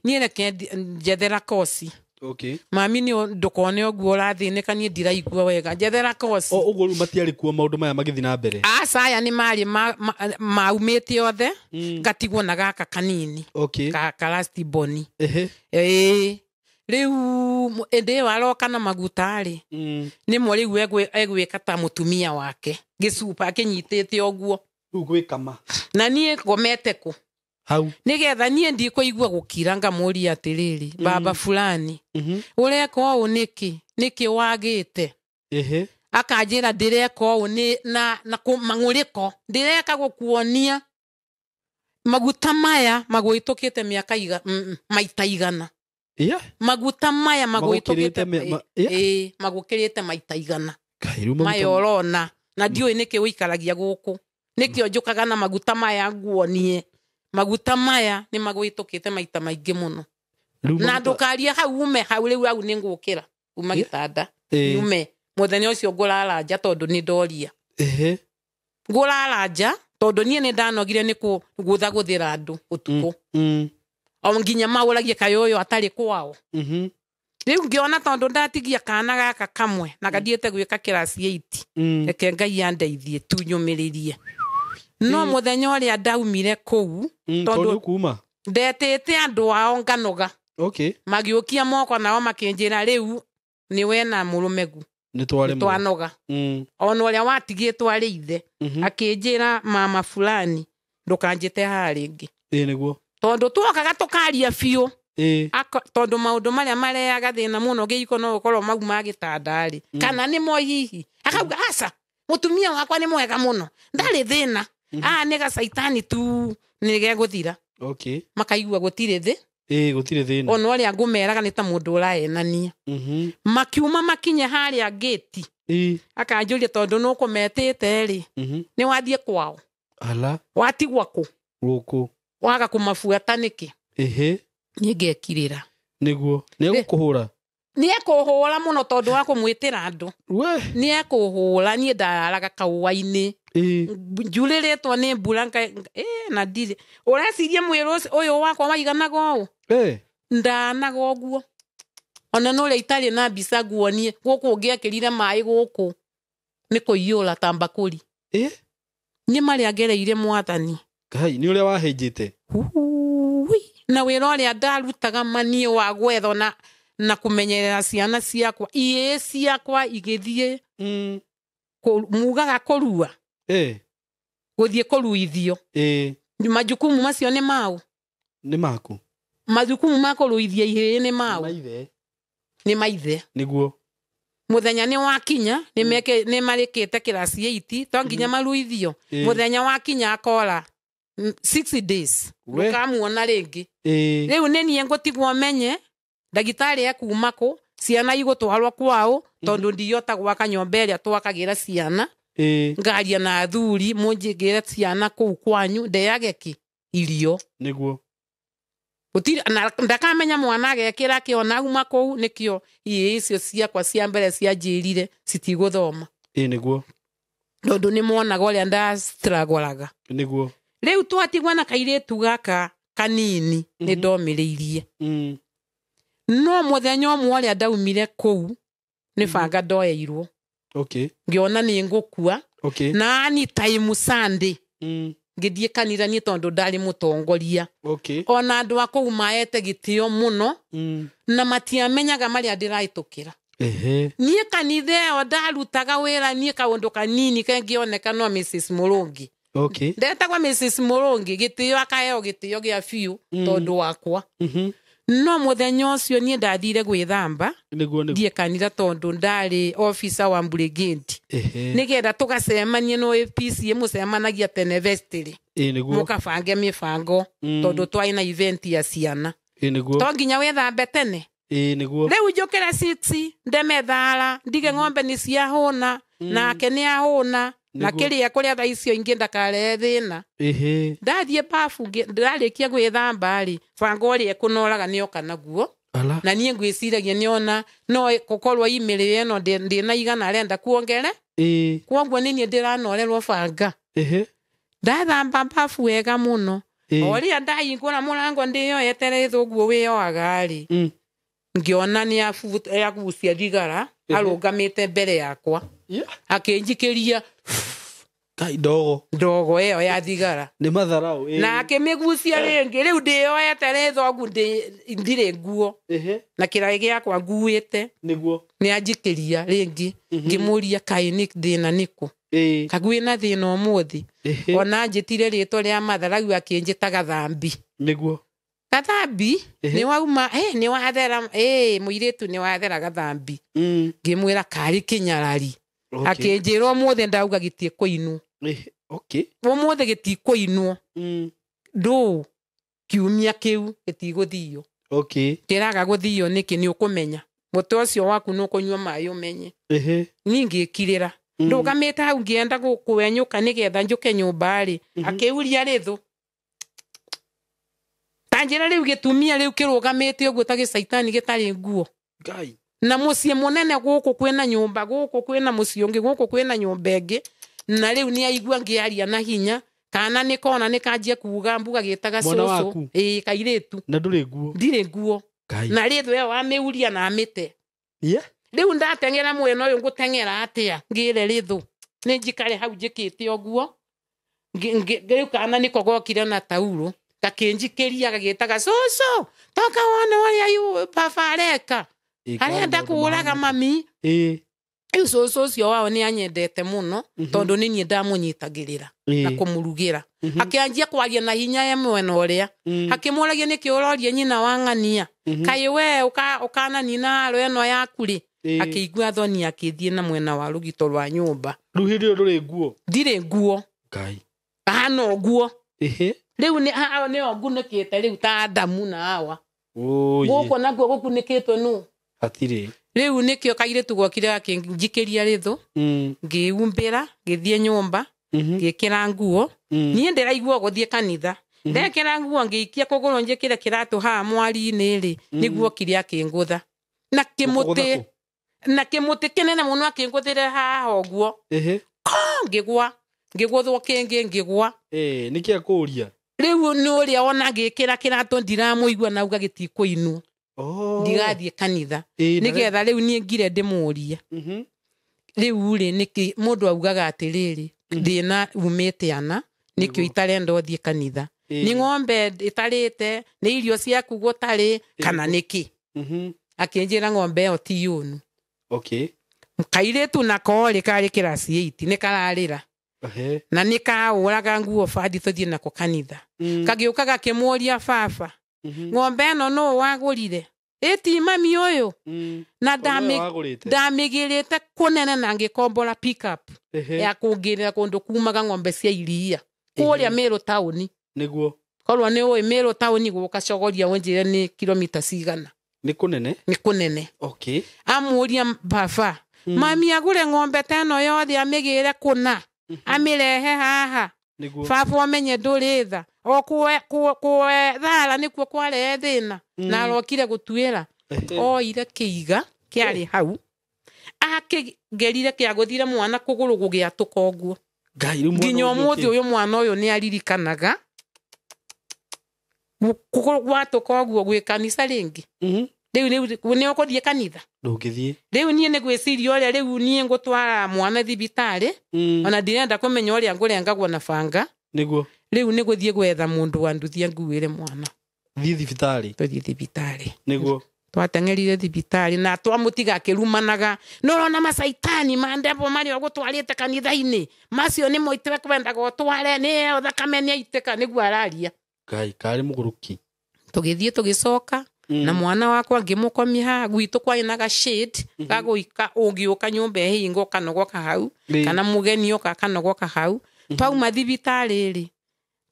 niĩ reke njethera koci. Okay. Mami nĩ ndũkone ũguo ũrathĩnĩka, niĩ ndiraigua wega, njethera koci. O ũguo rĩu matiarĩ kuo maũndũ maya magĩthiĩ na mbere? Aca, aya nĩ marĩ maumĩte othe, ngatigwo na gaka kanini. Okay. Ka last born. Ehe. Ĩĩ. Rĩu ĩndĩ ĩyo aroka na maguta rĩ, nĩmo rĩu egwĩka ta mũtumia wake gĩcuba akĩnyitĩte ũguo. Rĩu gwĩkama. Na niĩ ngomete kũ? Hau. Nĩgetha niĩ ndikũigua gũkira, ngamũria atĩrĩrĩ, baba fulani, ũreka ũũ nĩkĩ? Nĩkĩ wagĩte? Ehe. Akanjĩra ndĩreka ũũ nĩ na mang'ũrĩko, ndĩreka gũkuonia maguta maya magũĩtũkĩte mĩaka maita 100. Yeah. Maguta maya magũĩtũkĩte magũkĩrĩte maita 100. Maya ũrona na ndiũĩ nĩkĩ ũikaragia gũkũ, nĩkĩo njũkaga na maguta maya nguonie. Maguta maya nĩ magũĩtũkĩte maita maingĩ mũno. Na ndũkarie hau ume hau rĩu, hau nĩ ngũkĩra uma gĩtanda nyume. Mũthenya ũcio ngũrara nja tondũ nĩ ndoria. Ehe. Ngũrara nja tondũ niĩ nĩ ndanogire nĩ kũgũthagũthĩra andũ ũtukũ. O nginya maũragie kaĩ ũyũ atarĩ kwao. Rĩu ngĩona tondũ ndatigia kana gaka kamwe na gathiĩte gwĩka kĩraci 8, reke Ngai andeithie tu nyũmĩrĩrie. No mũthenya ũrĩa ndaumire kũu, tondũ kuma ndetĩte andũ ao nganoga. Okay. Magĩũkia moko nao makĩnjĩra rĩu nĩ we na mũrũmegu nĩ twanoga. Ona ũrĩa watigĩtwo arĩ ithe akĩnjĩra mama fulani ndũkanjĩte haha rĩngĩ. Ĩĩ nĩguo. Tondũ twokaga tũkaria biũ. Tondũ maũndũ marĩa marehaga thĩna mũno gĩiko no gũkorwo mau ma gĩtanda rĩ, kana nĩmo hihi akauga aca mũtumia wakwa nĩ mwega mũno ndarĩ thĩna, nĩ gacaitani tu nĩ gegũthira. Okay. Makaigua gũtirĩ thĩ. Ĩĩ gũtirĩ thĩna. Ona ũrĩa ngũmeraga nĩ ta mũndũ ũraenania. Makiuma makinye harĩa ngĩti. Akanjũria tondũ nũkũmetĩte rĩ, nĩ wathiĩ kwao? Ala. Watigwa kũ? Gũkũ. Waga kũmabuata nĩkĩ? Ehe. Niĩ ngekirĩra. Nĩguo. Nĩ egũkũhũra? Nĩ ekũhũra mũno tondũ wa kũmwĩtĩra andũ. Nĩ ekũhũra, niĩ ndararaga kaũa-inĩ. Njurĩrĩtwo nĩ mbura na ndirĩ. Ũreciria mwĩrĩ ũyũ wakwa waiganaga ũũ? Ndanaga ũguo. Ona no ũrĩa itarĩ na mbica nguonie, gũkũ ũngĩekĩrire maĩ gũkũ nĩ kũiyũra ta mbakũri. Nĩ marĩa ngereire mwathani. Ngai, nĩ ũrĩa wahĩnjĩte. Na wĩra ũrĩa ndarutaga maniĩ wa gwetha na kũmenyerera ciana ciakwa, iĩ ciakwa igĩthiĩ mugaga kũrua. Gũthiĩ kũruithio. Majukumu macio nĩ mau? Nĩ maku. Majukumu ma kũruithia ihĩĩ nĩ mau? Nĩ maithe. Nĩguo. Mũthenya nĩ wakinya, nĩ marĩkĩte kĩraci 8, to nginya maruithio. Mũthenya wakinya akora 6 days. Ndũkamuona rĩngĩ. Rĩu nĩ niĩ ngũtigwo menye ndagĩtarĩ ekuma kũ, ciana igũtwarwo kwao, tondũ ndiota gwaka nyũmba ĩrĩa twakagĩra ciana. Ngaria na athuri mũnjigĩre ciana kũu kwanyu ndeage kĩ irio. Nĩguo. Gũtirĩ na ndakamenya mwana agekĩra kĩ ona auma kũu, nĩkĩo iĩ icio ciakwa cia mbere cianjĩrire citigũthoma. Ĩĩ nĩguo. Tondũ nĩ monaga ũrĩa ndastragũraga. Nĩguo. Rĩu twatigwa na kairĩtu gaka kanini nĩ ndomĩrĩirie. No mũthenya ũmwe ũrĩa ndaumire kũu nĩ banga ndoeirwo. Okay. Ngiona nĩ ngũkua. Okay. Na ni time Sunday ngĩthiĩ kanitha niĩ tondũ ndarĩ mũtongoria. Okay. Ona andũ a kũu maete gĩtĩo mũno na matiamenyaga marĩa ndĩrahĩtũkĩra. Ehe. Niĩ kanitha ĩyo ndarutaga wĩra niĩ kaũndũ kanini kengĩoneka no Mrs. Mũrũngi. Okay. Ndetagwo Mrs. Mũrũngi gĩtĩo akaheo gĩtĩo gĩa biũ tondũ wakwa. No mũthenya ũcio niĩ ndathire gwĩthamba Niguo niguo. thiĩ kanitha tondũ ndarĩ officer wa brigade. Ehe. Nĩgetha tũgacemanie no APC mũcemanagia tene vestry. Ĩ niguo. Mũkabange mĩbango tondũ twarĩ na event ya ciana. Ĩ niguo. To nginya wĩthambe tene. Ĩ niguo. Rĩu njũkĩre 6 ndeme thara ndige ng'ombe nĩ ciahũna nake nĩ ahũna na Nĩguo. kĩrĩa kũrĩa thaa icio ingĩ ndakarehe thĩna. Ehe. Ndathiĩ babu ndarĩkia gwĩthamba rĩ banga ũrĩa ĩkũnoraga nĩoka naguo. Ala. Na niĩ ngwĩciragia nĩona no gũkorwo email ĩno ndĩna igana arenda kuongere. Ĩ. Kwoguo nĩ niĩ ndĩranorerwo banga. Ehe. Ndathamba babu wega mũno. Ĩ. O rĩrĩa ndahingũra mũrango ndĩyoete rĩthũ ũguo wĩyoaga rĩ ngĩona nĩ agucia thigara arũgamĩte mbere yakwa. Yeah. Akĩnjikĩria Kai ndogo. ndogo ĩyo ya thigara. Nĩ matharau. Ĩ. Na akĩmĩgucia rĩngĩ rĩu ndĩyoete rĩthũ ũguo ndirĩ nguo. Ehe. Na kĩraĩ gĩakwa nguĩte. Niguo. Nĩ anjikĩria rĩngĩ ngĩmũria kaĩ nĩ thĩna nĩkũ. Ĩ. Kaguĩ na thĩna ũmũthĩ. Ehe. Ona anjĩtire rĩtwa rĩa matharau akĩnjĩta Gathambi. Niguo. Gathambi Ehe. nĩ wauma nĩ wathera mũirĩtu nĩ wathera Gathambi. Ngĩmwĩra karĩ kĩnyarari. Okay. Akĩnjĩra ũmũthĩ ndauga gĩtikũinwo. Ehe. Okay. Ũmũthĩ gĩtikũinwo. Ndũ kiumia kĩu gĩtigũthio. Okay. Kĩraga gũthio nĩkĩ nĩ ũkũmenya. Mũtĩ ũcio waku nĩ ũkũnyua maĩ ũmenye. Ehe. Niĩ ngĩkirĩra. Ndũgamĩte hau ngĩenda kwenyũka nĩgetha njũke nyũmba rĩ akĩuria rĩthũ. Ta njĩra rĩu gĩtumia rĩu kĩrũgamĩte ũguo ta gĩcaitani gĩtarĩ nguo. Ngai. Na mũciĩ mũnene gũkũ kwĩna nyũmba gũkũ kwĩna mũciĩ ũngĩ gũkũ kwĩna nyũmba ĩngĩ na rĩu nĩ aigua ngĩaria na hinya kana nĩ kona nĩ kanjia kuga mbuga gĩtaga Mwana cũcũ. waku? Ĩĩ kairĩtu. Na ndũrĩ nguo. Ndirĩ nguo. Ngai. Na rĩthũ ĩyo wamĩuria na amĩte. Yeah. Rĩu ndateng'era mwena ũyũ ngũteng'era atĩa ngĩre rĩthũ nĩ njikare hau njĩkĩte ũguo. Rĩu kana nĩko gokire na taurũ gakĩnjikĩria gagĩtaga cũcũ toka wone ũrĩa baba areka. Arenda kũũraga mami. Ĩ. Rĩu cũcũ ũcio wao nĩ anyendete mũno tondũ nĩ niĩ ndamũnyitagĩrĩra na kũmũrugĩra. Akĩanjia kwaria na hinya e mwena ũrĩa. Akĩmũragia nĩkĩ ũroria nyina wa ng'ania. Kaĩ we ũkananina haro ĩno yaku rĩ. Akĩigua thoni akĩthiĩ na mwena wa rũgito rwa nyũmba. Rĩu hĩndĩ ĩyo ndũrĩ nguo. Ndirĩ nguo. Ngai. Hana ũguo. Ehe. Rĩu nĩo ngunĩkĩte rĩu ta Adamu na Hawa. Oye. Gũkũ naguo gũkunĩkĩtwo nũ? Hatirĩ. Rĩu nĩkĩo kairĩtu gokire gakĩnjikĩria rĩthũ. Ngĩumbĩra ngĩthiĩ nyũmba ngĩkĩra nguo. Niĩ ndĩraigua gũthiĩ kanitha. Ndekĩra nguo ngĩikia kũgũrũ njĩkĩre kĩratũ haha mwari-inĩ rĩ nĩguo okire akĩngũtha. Na kĩmũtĩ na kĩmũtĩ kĩnene mũno akĩngũthĩre haha ũguo. Ehe. Ngĩgwa ngĩgũthwo kĩngĩ ngĩgwa. Ĩ nĩkĩ akũria? Rĩu nĩ ũrĩa ona ngĩkĩra kĩratũ ndiramũigua na auga gĩtikũinwo. Oh. Ndigathiĩ kanitha. Ĩ, Nĩgetha rĩu niĩ ngire ndĩmũrie. Rĩu rĩ nĩkĩ mũndũ augaga atĩrĩrĩ thĩna umĩte ana nĩkĩo itarenda ũthiĩ kanitha. Nĩ ng'ombe ĩtarĩte nĩ irio ciaku gũtarĩ kana nĩkĩ? Akĩnjĩra ng'ombe ĩyo ti yũnu. Okay. Kairĩtu nako rĩ karĩ kĩraci 8 nĩ kararĩra. Ehe. Na nĩ kaũraga nguo bathi tũthiĩ nako kanitha. Kagĩũka gakĩmũria baba ng'ombe ĩno nũũ wagũrire? Ĩti mami ũyũ. Na ndamĩgĩrĩte kũnene na ngĩkombora pick-up ya kũngĩrĩra kũndũ kumaga ng'ombe cia iria kũrĩa Meru taũni. Nĩguo. Korwo nĩ ũĩ Meru taũni gũka cogoria ũnjĩre nĩ kilomita cigana. Nĩ kũnene? Nĩ kũnene. Okay. Amũria baba mami agũre ng'ombe ta ĩno yothe amĩgĩre kũna amĩrehe haha. Nĩguo. Baba ũmenye ndũrĩ tha o kũethara nĩkuo kwarehe thĩna na arokire gũtuĩra. Oire kĩiga kĩarĩ hau akĩgerire kĩagũthire mwana kũgũrũ gũgĩatũka ũguo. Ngai rĩu mwana Nginya ũyũ ũmũthĩ ũkĩ- ũyũ mwana ũyũ nĩ aririkanaga kũgũrũ gwatũka ũguo gwĩ kanitha rĩngĩ. Riu riu ni ukuthie kanitha. Ndũngĩthiĩ. Riu nie ni gwiciria uria riu nie ngutwara mwana thibitari. Ona ndirenda kumenya uria ngurengagwo na banga. Nĩguo. Riu ni guthie gwetha mundu wa nduthia nguire mwana. Thiĩ thibitarĩ. Tuthie thibitari. Nĩguo. Twateng'erire thibitari na twamutiga akirumanaga nurona macaitani ma ndebo maria ũgũtwarĩte kanitha-inĩ macio nĩmo itekwendaga ũtware nĩyo thakame nĩaitĩka nĩguo araria. Ngai karĩ mũgũrũki. Tũgĩthiĩ tũgĩcoka na mwana wakwa ngĩmũkomia haha gwitũ kwarĩ na gashade gagũika ũngĩũka nyũmba ĩhingo ũkanogoka hau kana mũgeni oka akanogoka hau. Twauma thibitarĩ rĩ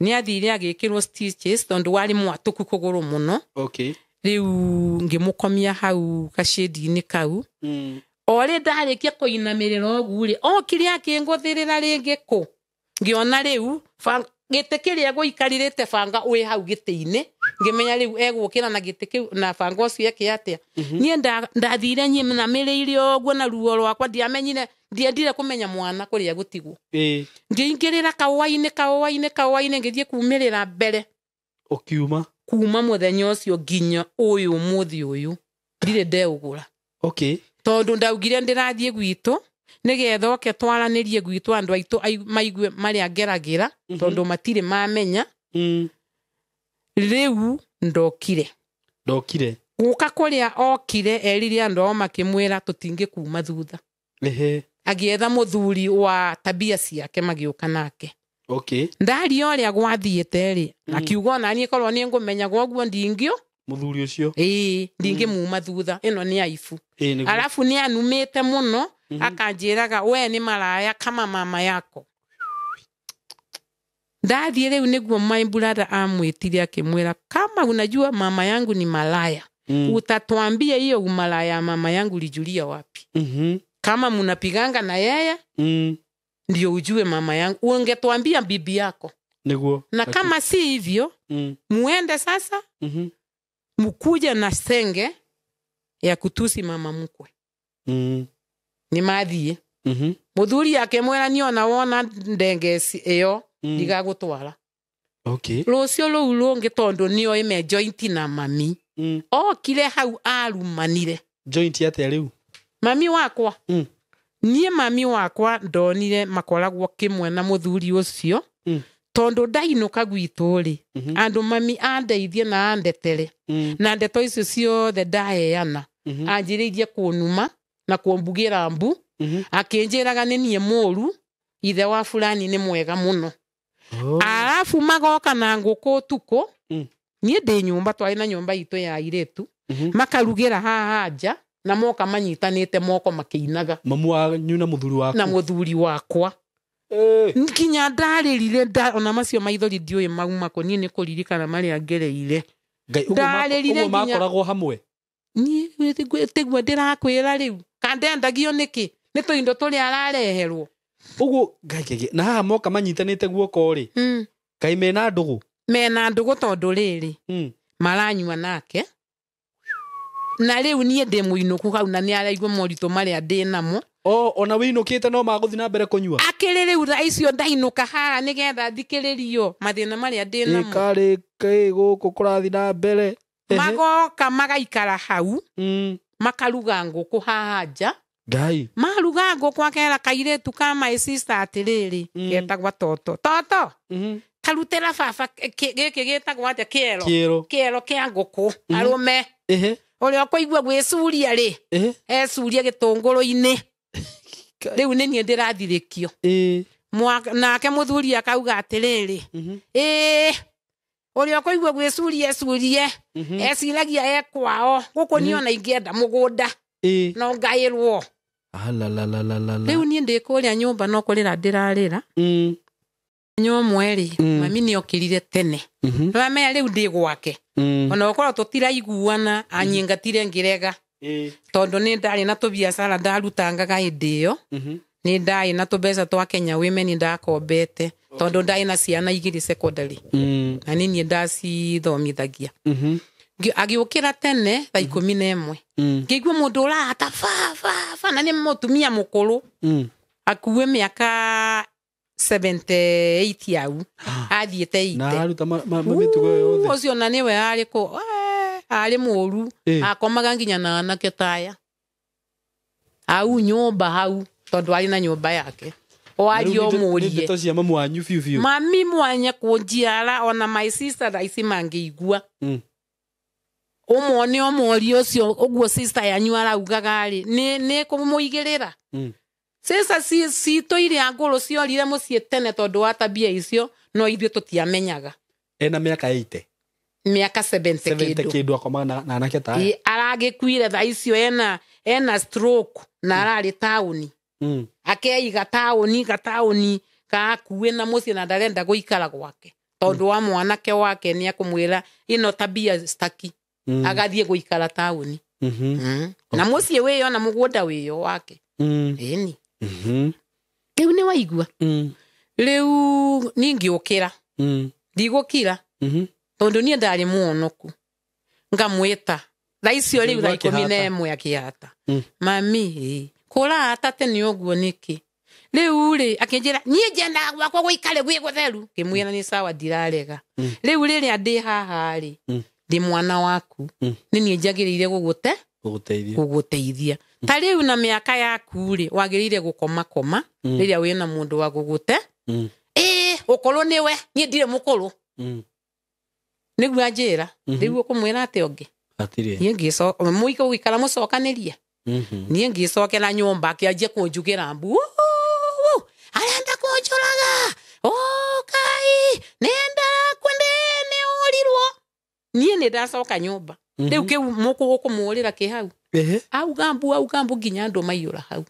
nĩathire agĩkĩrwo stitches tondũ warĩ mwatũku kũgũrũ mũno. Okay. Riu ngimukomia hau gacĩndi-inĩ kau. O rĩ ndarĩkia kũinamĩrĩra ũguo rĩ okire akĩngũthĩrĩra rĩngĩ kũ ngĩona rĩu gĩtĩ kĩrĩa gũikarĩrĩte banga wĩ hau gĩtĩ-inĩ ngĩmenya rĩu egũkĩra na gĩtĩ kĩu na banga ũcio eke atĩa. Niĩ ndathire nyinamĩrĩire ũguo na ruo rwakwa ndiamenyire ndiendire kũmenya mwana kũrĩa gũtigwo. Ngĩingĩrĩra kaũa-inĩ kaũa-inĩ kaũa-inĩ ngĩthiĩ kumĩrĩra mbere. Ũkiuma kuma muthenya ucio nginya uyu muthi uyu ndirĩ ndeũgũra. Okay. Tondu ndaugire ndĩrathiĩ gwitũ nĩgetha oke twaranĩrie gwitũ andũ aitũ maigue marĩa ngeragĩra tondu matirĩ mamenya. Rĩu ndokire. Ndokire. Gũka kũrĩa okire erire andũ ao makĩmwĩra tũtingĩkuma thutha. Ehe. Agĩetha mũthuri wa tabia ciake magĩũka nake. Okay. Ndaria ũrĩa gwathiĩte rĩ akiuga ona niĩ korwo nĩ ngũmenya gwoguo ndingĩũ mũthuri ũcio ĩĩ ndingĩmuma thutha ĩno nĩ aibu. Arabu nĩ anumĩte mũno akanjĩraga we nĩ maraya kama mama yako. Ndathiĩ rĩu nĩguo my brother amwĩtire akĩmwĩra kama unajua mama yangu ni malaya utatwambia hiyo umalaya ya mama yangu ulijulia wapi? Kama munapiganga na yeye ndio ujue mama yangu ungetwambia bibi yako. Niguo. Na kama si hivyo muende sasa mukuje na senge ya kutusi mama mkwe. Ni mathie. Muthuri akemwira ni ona wona ndengeci iyo ndigagutwara. Okay. Rucio ruu rungi tondu nio ime joint na mami. Okire hau arumanire. Joint atia riu? Mami wakwa. Niĩ mami wakwa ndonire makoragwo kĩmwe na mũthuri ũcio tondu ndainũka gwitũ rĩ andũ mami andeithie na andetere na ndeto icio ciothe ndaheana anjĩrĩirie kũnuma na kũmbugĩra mbu akĩnjĩraga nĩ niĩ mũru ithe wa fulani nĩ mwega mũno. Arabu magoka na ngũkũ ũtukũ niĩ ndĩ nyũmba twarĩ na nyũmba itũ ya airĩtu makarugĩra haha nja na moka manyitanĩte moko makĩinaga. Mamu wanyu na mũthuri waku. Na mũthuri wakwa. Nginya ndarĩrire ona macio maithori ndiũĩ mauma kũ niĩ nĩ kũririkana marĩa ngereire. Ndarĩrire nginya makoragwo hamwe. Niĩ tiguo ndĩrakwĩra rĩu ka ndendagio nĩkĩ nĩ tũindo tũrĩa arareherwo. Ũguo Ngai na haha moka manyitanĩte guoko rĩ Ngai mena ndũgũ. Mena ndũgũ tondũ rĩrĩ maranyua nake. Na rĩu niĩ ndĩ mũinũku hau na nĩ araigua moritũ marĩa ndĩ namo. Ona wĩinũkĩte no magũthiĩ na mbere kũnyua. Akĩrĩ rĩu thaa icio ndainũka haha nĩgetha thikĩrĩrio mathĩna marĩa ndĩ namo. Ĩkarĩ kĩ gũkũ kũrathiĩ na mbere. Magoka magaikara hau makaruga ngũkũ haha nja. Ngai. Maruga ngũkũ akera kairĩtu ka my sister atĩrĩrĩ getagwa Toto. Toto. Karutĩra baba gĩkĩ gĩtagwo atĩa kĩero. Kĩero kĩa ngũkũ arũme. Ũrĩa ũkũigua gwĩcuria rĩ ecuria gĩtũngũrũ-inĩ. Rĩu nĩ niĩ ndĩrathirĩkio. Nake mũthuri akauga atĩrĩrĩ ĩĩ ũrĩa ũkũigua gwĩcuria ecurie eciragia e kwao gũkũ niĩ ona ingĩenda mũgũnda no ngaĩrwo. Rĩu niĩ ndĩ kũrĩa nyũmba no kũrĩra ndĩrarĩra. Mũthenya ũmwe rĩ mami nĩokĩrire tene. Nĩwamenya rĩu ndĩ gwake. Ona gũkorwo tũtiraiguana anyingatire ngĩrega. Tondũ nĩ ndarĩ na tũbiacara ndarutangaga hĩndĩ ĩyo. Nĩ ndarĩ na tũbeca twa Kenya Women ndakombete tondũ ndarĩ na ciana igĩrĩ secondary. Na nĩ niĩ ndacithomithagia. Agĩũkĩra tene thaa 11. Ngĩigua mũndũ ũrahata ba ba ba na nĩ mũtumia mũkũrũ. Akuwe mĩaka 78 yau athiĩte ite. Na aruta mĩtugo yothe. Ũcio na nĩwe arĩ kũ. Arĩ mũru. Akomaga nginya na anake taya au nyũmba hau, tondũ arĩ na nyũmba yake. O ario mũrie. Ndeto cia mamu wanyu biũ biũ. Mami mwanya kũnjiara, ona my sister thaa ici mangĩigua. Ũmwone ũmũrie ũcio ũguo sister yanyu araugaga rĩ, nĩ kũmũigĩrĩra. Sister citũ iria ngũrũ ciorire mũciĩ tene tondũ wa tabia icio, no ithuĩ tũtiamenyaga. Ena mĩaka 80. Mĩaka 70 70 kĩndũ. Kĩndũ akomaga na anake ta aya. Ĩ, aragĩkuire thaa icio ena stroke na ararĩ taũni. Akeiga taũni gataũni gakuĩ na mũciĩ na ndarenda gũikara gwake tondũ wa mwanake wake nĩ akũmwĩra ĩno tabia staki. Agathiĩ gũikara taũni. Na mũciĩ wĩyo na mũgũnda wĩyo wake. Ĩni. Rĩu nĩ waigua. Rĩu ningĩũkĩra. Ndigũkira. Tondũ niĩ ndarĩ mũonoku. Ngamwĩta. Thaa icio rĩu thaa 11 akĩhata. Mami, kũrahata tene ũguo nĩkĩ? Rĩu rĩ akĩnjĩra niĩ njendaga gwakwa gũikare gwĩ gũtheru. Ngĩmwĩra nĩ sawa ndirarega. Rĩu rĩrĩa ndĩ haha rĩ, ndĩ mwana waku. Nĩ niĩ njagĩrĩire gũgũteithia. Ta rĩu na mĩaka yaku rĩ, wagĩrĩire gũkomakoma rĩrĩa wĩna mũndũ wa gũgũte. Ĩĩ, ũkorwo nĩwe, niĩ ndirĩ mũkũrũ. Nĩguo anjĩra. Rĩu ũkũmwĩra atĩa ũngĩ? Hatirĩ. Niĩ ngĩcoka mũiko gũikara mũcokanĩrie. Niĩ ngĩcokera nyũmba akĩanjia kũnjugĩra mbu. Arenda kũnjũraga. Ũkai, nĩ ndarakua nĩ ũrirwo. Niĩ nĩ ndacoka nyũmba. Rĩu kĩu mũkũmũrĩra kĩ hau. Auga mbu, auga mbu nginya andũ maiyũra hau.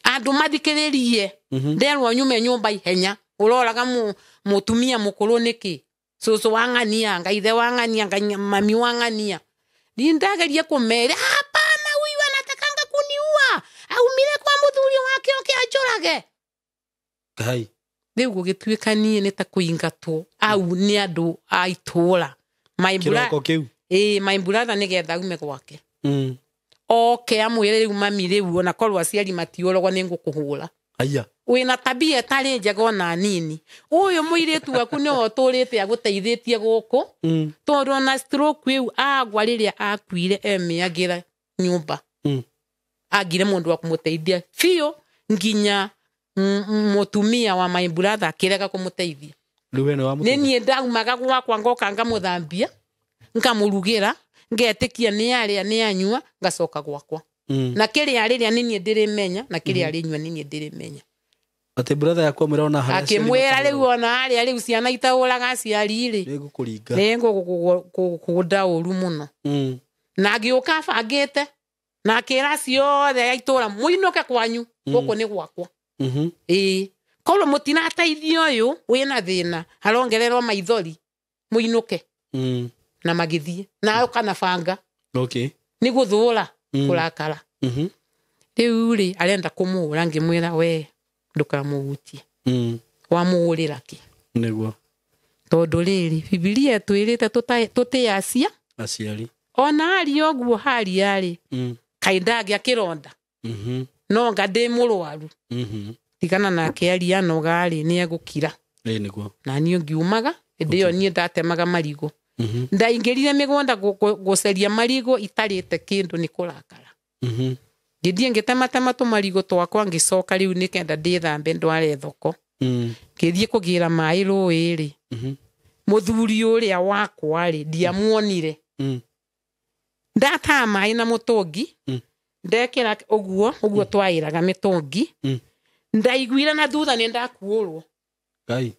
Andũ mathikĩrĩrie. Nderwo nyume nyũmba ihenya. Ũroraga mũtumia mũkũrũ nĩkĩ? Cũcũ wa ng'ania, ngaithe wa ng'ania, mami wa ng'ania. Niĩ ndageria kũmera, hapana, huyu anatakanga kuniua. Aumire kwa mũthuri wake oke anjũrage. Ngai. Rĩu gũgĩtuĩka niĩ nĩ ta kũingatwo au nĩ andũ a itũũra. Kĩroko kĩu. Ĩĩ, my brother nĩgetha aume gwake. Oke amwĩre rĩu mami rĩu ona korwo aciari matiũragwo nĩ ngũkũhũra. Aya. Wĩna tabia ĩtarĩ njega ona nini. Ũyũ mũirĩtu waku nĩwe ũtũrĩte agũteithĩtie gũkũ. Tondũ ona stroke ĩu agwa rĩrĩa akuire emĩagĩra nyũmba. Agire mũndũ wa kũmũteithia biũ nginya mũtumia wa my brother akĩrega kũmũteithia. Rĩu we nĩwe Nĩ wamũteithia? niĩ ndaumaga gwakwa ngoka ngamũthambia, ngamũrugĩra, ngetĩkia nĩ arĩa nĩ anyua, ngacoka gwakwa. Na kĩrĩa rĩrĩa nĩ niĩ ndĩrĩmenya, na kĩrĩa rĩnyua nĩ niĩ ndĩrĩmenya. Atĩ brother yaku amwĩra ona harĩa aciari Akĩmwĩra rĩu matahũraga. ona harĩa rĩu ciana itahũraga aciari rĩ. Nĩ ngũkũringa. Nĩ ngũkũgũnda ũru mũno. Na agĩũka abangĩte, na akĩra acio othe a itũũra mũinũke kwanyu, gũkũ nĩ gwakwa. Ĩĩ. Korwo mũtinateithia ũyũ wĩna thĩna, arongererwo maithori, mũinũke. Na magĩthiĩ. Na oka na banga. Nĩ gũthũra, kũrakara. Rĩu rĩ, arenda kũmũhũra, ngĩmwĩra we ndũkamũhutie. Wamũhũrĩra kĩ? Nĩguo. Tondũ rĩrĩ, Bibilia ĩtwĩrĩte tũtĩe acia. Aciari. Ona aria ũguo haria rĩ, kaĩ ndagĩa kĩronda. No nga ndĩ mũrwaru. Tigana nake aria noga rĩ, nĩ egũkira. Ĩĩ nĩguo. Na niĩ ngiumaga, hĩndĩ ĩyo niĩ ndatemaga marigũ. Ndaingĩrire mĩgũnda gũceria marigũ itarĩte kĩndũ nĩ kũrakara. Ngĩthiĩ ngĩtematema tũmarigũ twakwa ngĩcoka rĩu nĩkenda ndĩthambe ndware thoko. Ngĩthiĩ kũgĩra maĩ rũĩ rĩ. Mũthuri ũrĩa wakwa rĩ, ndiamuonire. Ndataha maĩ na mũtũngi, ndekĩra ũguo, ũguo twaĩraga mĩtũngi. Ndaiguire na thutha nĩ ndakuũrwo. Ngai.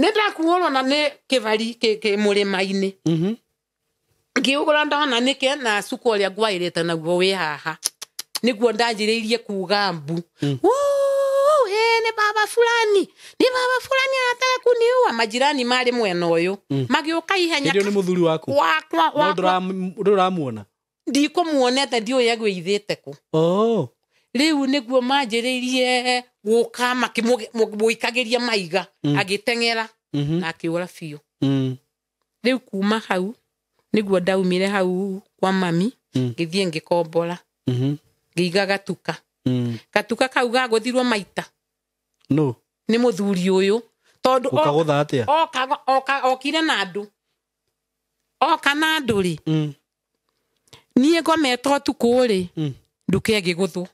Nĩ ndakuũrwo na nĩ kĩbari kĩ mũrĩma-inĩ. Ngĩũgũra ndona nĩkĩ na cuka ũrĩa ngwaĩrĩte naguo wĩ haha. Nĩguo ndanjĩrĩirie kuga mbu. Wuu, ĩ, nĩ baba fulani. Nĩ baba fulani anataka kuniua. Majirani marĩ mwena ũyũ. Magĩũka ihenya. Hĩndĩ ĩyo nĩ mũthuri waku? Wakwa, No wakwa. ndũramuona? Ndikũmuonete, ndiũĩ agwĩithĩte kũ. Rĩu nĩguo manjĩrĩirie gũka makĩmũikagĩria maiga. Agĩteng'era na akĩũra biũ. Rĩu kuma hau nĩguo ndaumire hau kwa mami, ngĩthiĩ ngĩkombora. Ngĩiga gatuka. Gatuka kau gagũthirwo maita. No. Nĩ mũthuri ũyũ. Tondũ Ũkagũtha atĩa? Okire na andũ. Oka na andũ rĩ. Niĩ ngomete ũtukũ rĩ, nduka ĩngĩgũthwo.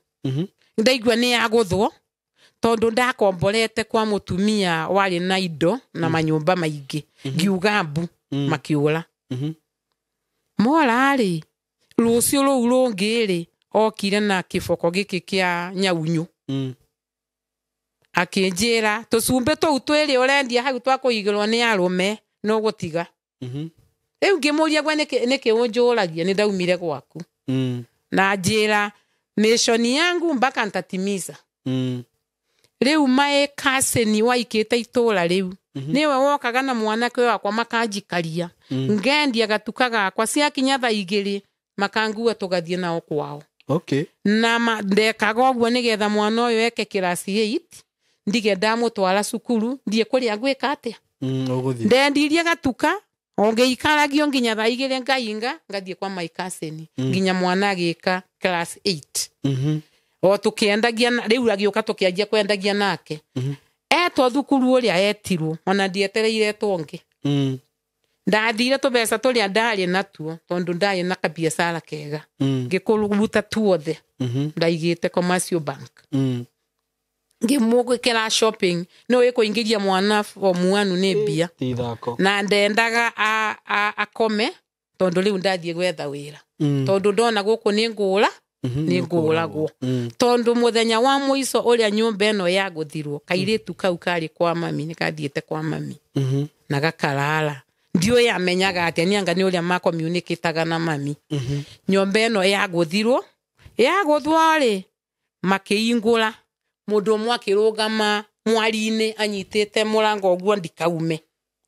Ndaigua nĩ yagũthwo tondũ ndakomborete kwa mũtumia warĩ na indo na manyũmba maingĩ, ngiuga mbu makiũra. Mora rĩ, rũciũ rũu rũngĩ rĩ, okire na kĩboko gĩkĩ kĩa nyaunyu. Akĩnjĩra tũcumbĩ tũu twĩrĩ ũrendia hau twakũigĩrwo nĩ arũme no gũtiga. Rĩu ngĩmũria gwe nĩkĩ ũnjũragia, nĩ ndaumire gwaku. Na njĩra mission yangu mpaka ntatimiza. Rĩu mae cousin waikĩte itũra rĩu nĩwe wokaga na mwanake wakwa makanjikaria, ngendia gatuka gakwa, ciakinya thaa 2 makangua tũgathiĩ nao kwao. Na ndekaga ũguo nĩgetha mwana ũyũ eke kĩraci 8, ndige ndamũtwara cukuru ndiĩ kũrĩa ngwĩka atĩa. Ndendirie gatuka ongĩikaragio nginya thaa 2 ngainga ngathiĩ kwa my cousin nginya mwana agĩka class 8. O tũkĩendagia rĩu agĩũka tũkĩanjia kwendagia nake. Etwo thukuru ũrĩa etirwo ona ndietereire etwo ũngĩ. Ndathire tũbeca tũrĩa ndarĩ natuo tondũ ndarĩ na kabiacara kega, ngĩkũruta tuothe ndaigĩte Commercial Bank. Ngĩmũgĩkĩra shopping no ĩkũingĩria mwana form 1 nĩ mbia. Na ndendaga akome tondũ rĩu ndathiĩ gwetha wĩra. Tondũ ndona gũkũ nĩ ngũra nĩ ngũragwo. Tondũ mũthenya wa mũico ũrĩa nyũmba ĩno yagũthirwo, kairĩtu kau karĩ kwa mami, nĩ kathiĩte kwa mami. Na gakarara. Ndiũĩ amenyaga atĩa, nĩ anga nĩ ũrĩa makomunicataga na mami. Nyũmba ĩno yagũthirwo, yagũthwo rĩ, makĩingũra. Mũndũ ũmwe akĩrũgama mwari-inĩ anyitĩte mũrango ũguo ndikaume.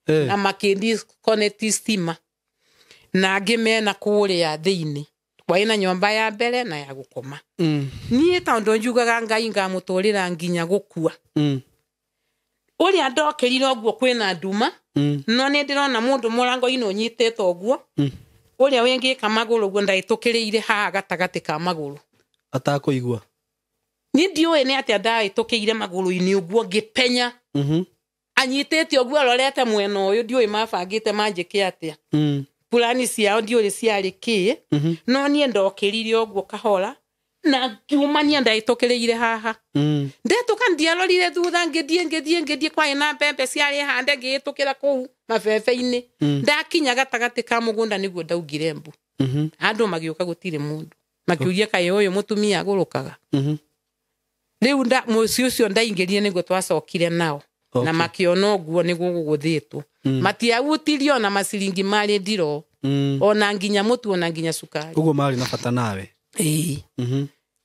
Na makĩdisconnect stima. Na angĩ mena kũrĩa thĩinĩ. Kwarĩ na nyũmba ya mbere na ya gũkoma. Niĩ tondũ njugaga Ngai ngamũtũrĩra nginya gũkua. Ũrĩa ndokĩrire ũguo kwĩna nduma, no nĩ ndĩrona mũndũ mũrango-inĩ ũnyitĩte ũguo. Ũrĩa wĩngĩka magũrũ ũguo ndahĩtũkĩrĩire haha gatagatĩ ka magũrũ. Atakũigua. Niĩ ndiũĩ nĩ atĩa ndahĩtũkĩire magũrũ-inĩ ũguo ngĩpenya. Anyitĩte ũguo arorete mwena ũyũ, ndiũĩ mabangĩte manjĩke atĩa. Pulani ciao ndiũĩ ciarĩ kĩ, no niĩ ndokĩrire ũguo kahora na ngiumania ndahĩtũkĩrĩire haha. Ndetũka ndiarorire thutha, ngĩthiĩ kwarĩ na mbembe ciarĩ hande, ngĩhĩtũkĩra kũu mabebe-inĩ. Ndakinya gatagatĩ ka mũgũnda nĩguo ndaugire mbu. Andũ magĩũka gũtirĩ mũndũ, makiuria kaĩ ũyũ mũtumia agũrũkaga. Rĩu mũciĩ ũcio ndaingĩrire nĩguo twacokire nao. Na makĩona ũguo nĩguo gũgũthĩtwo. Matiahutirio na maciringi marĩ ndiro, ona nginya mũtu ona nginya cukari. Ũguo marĩ na bata nawe. Ĩĩ.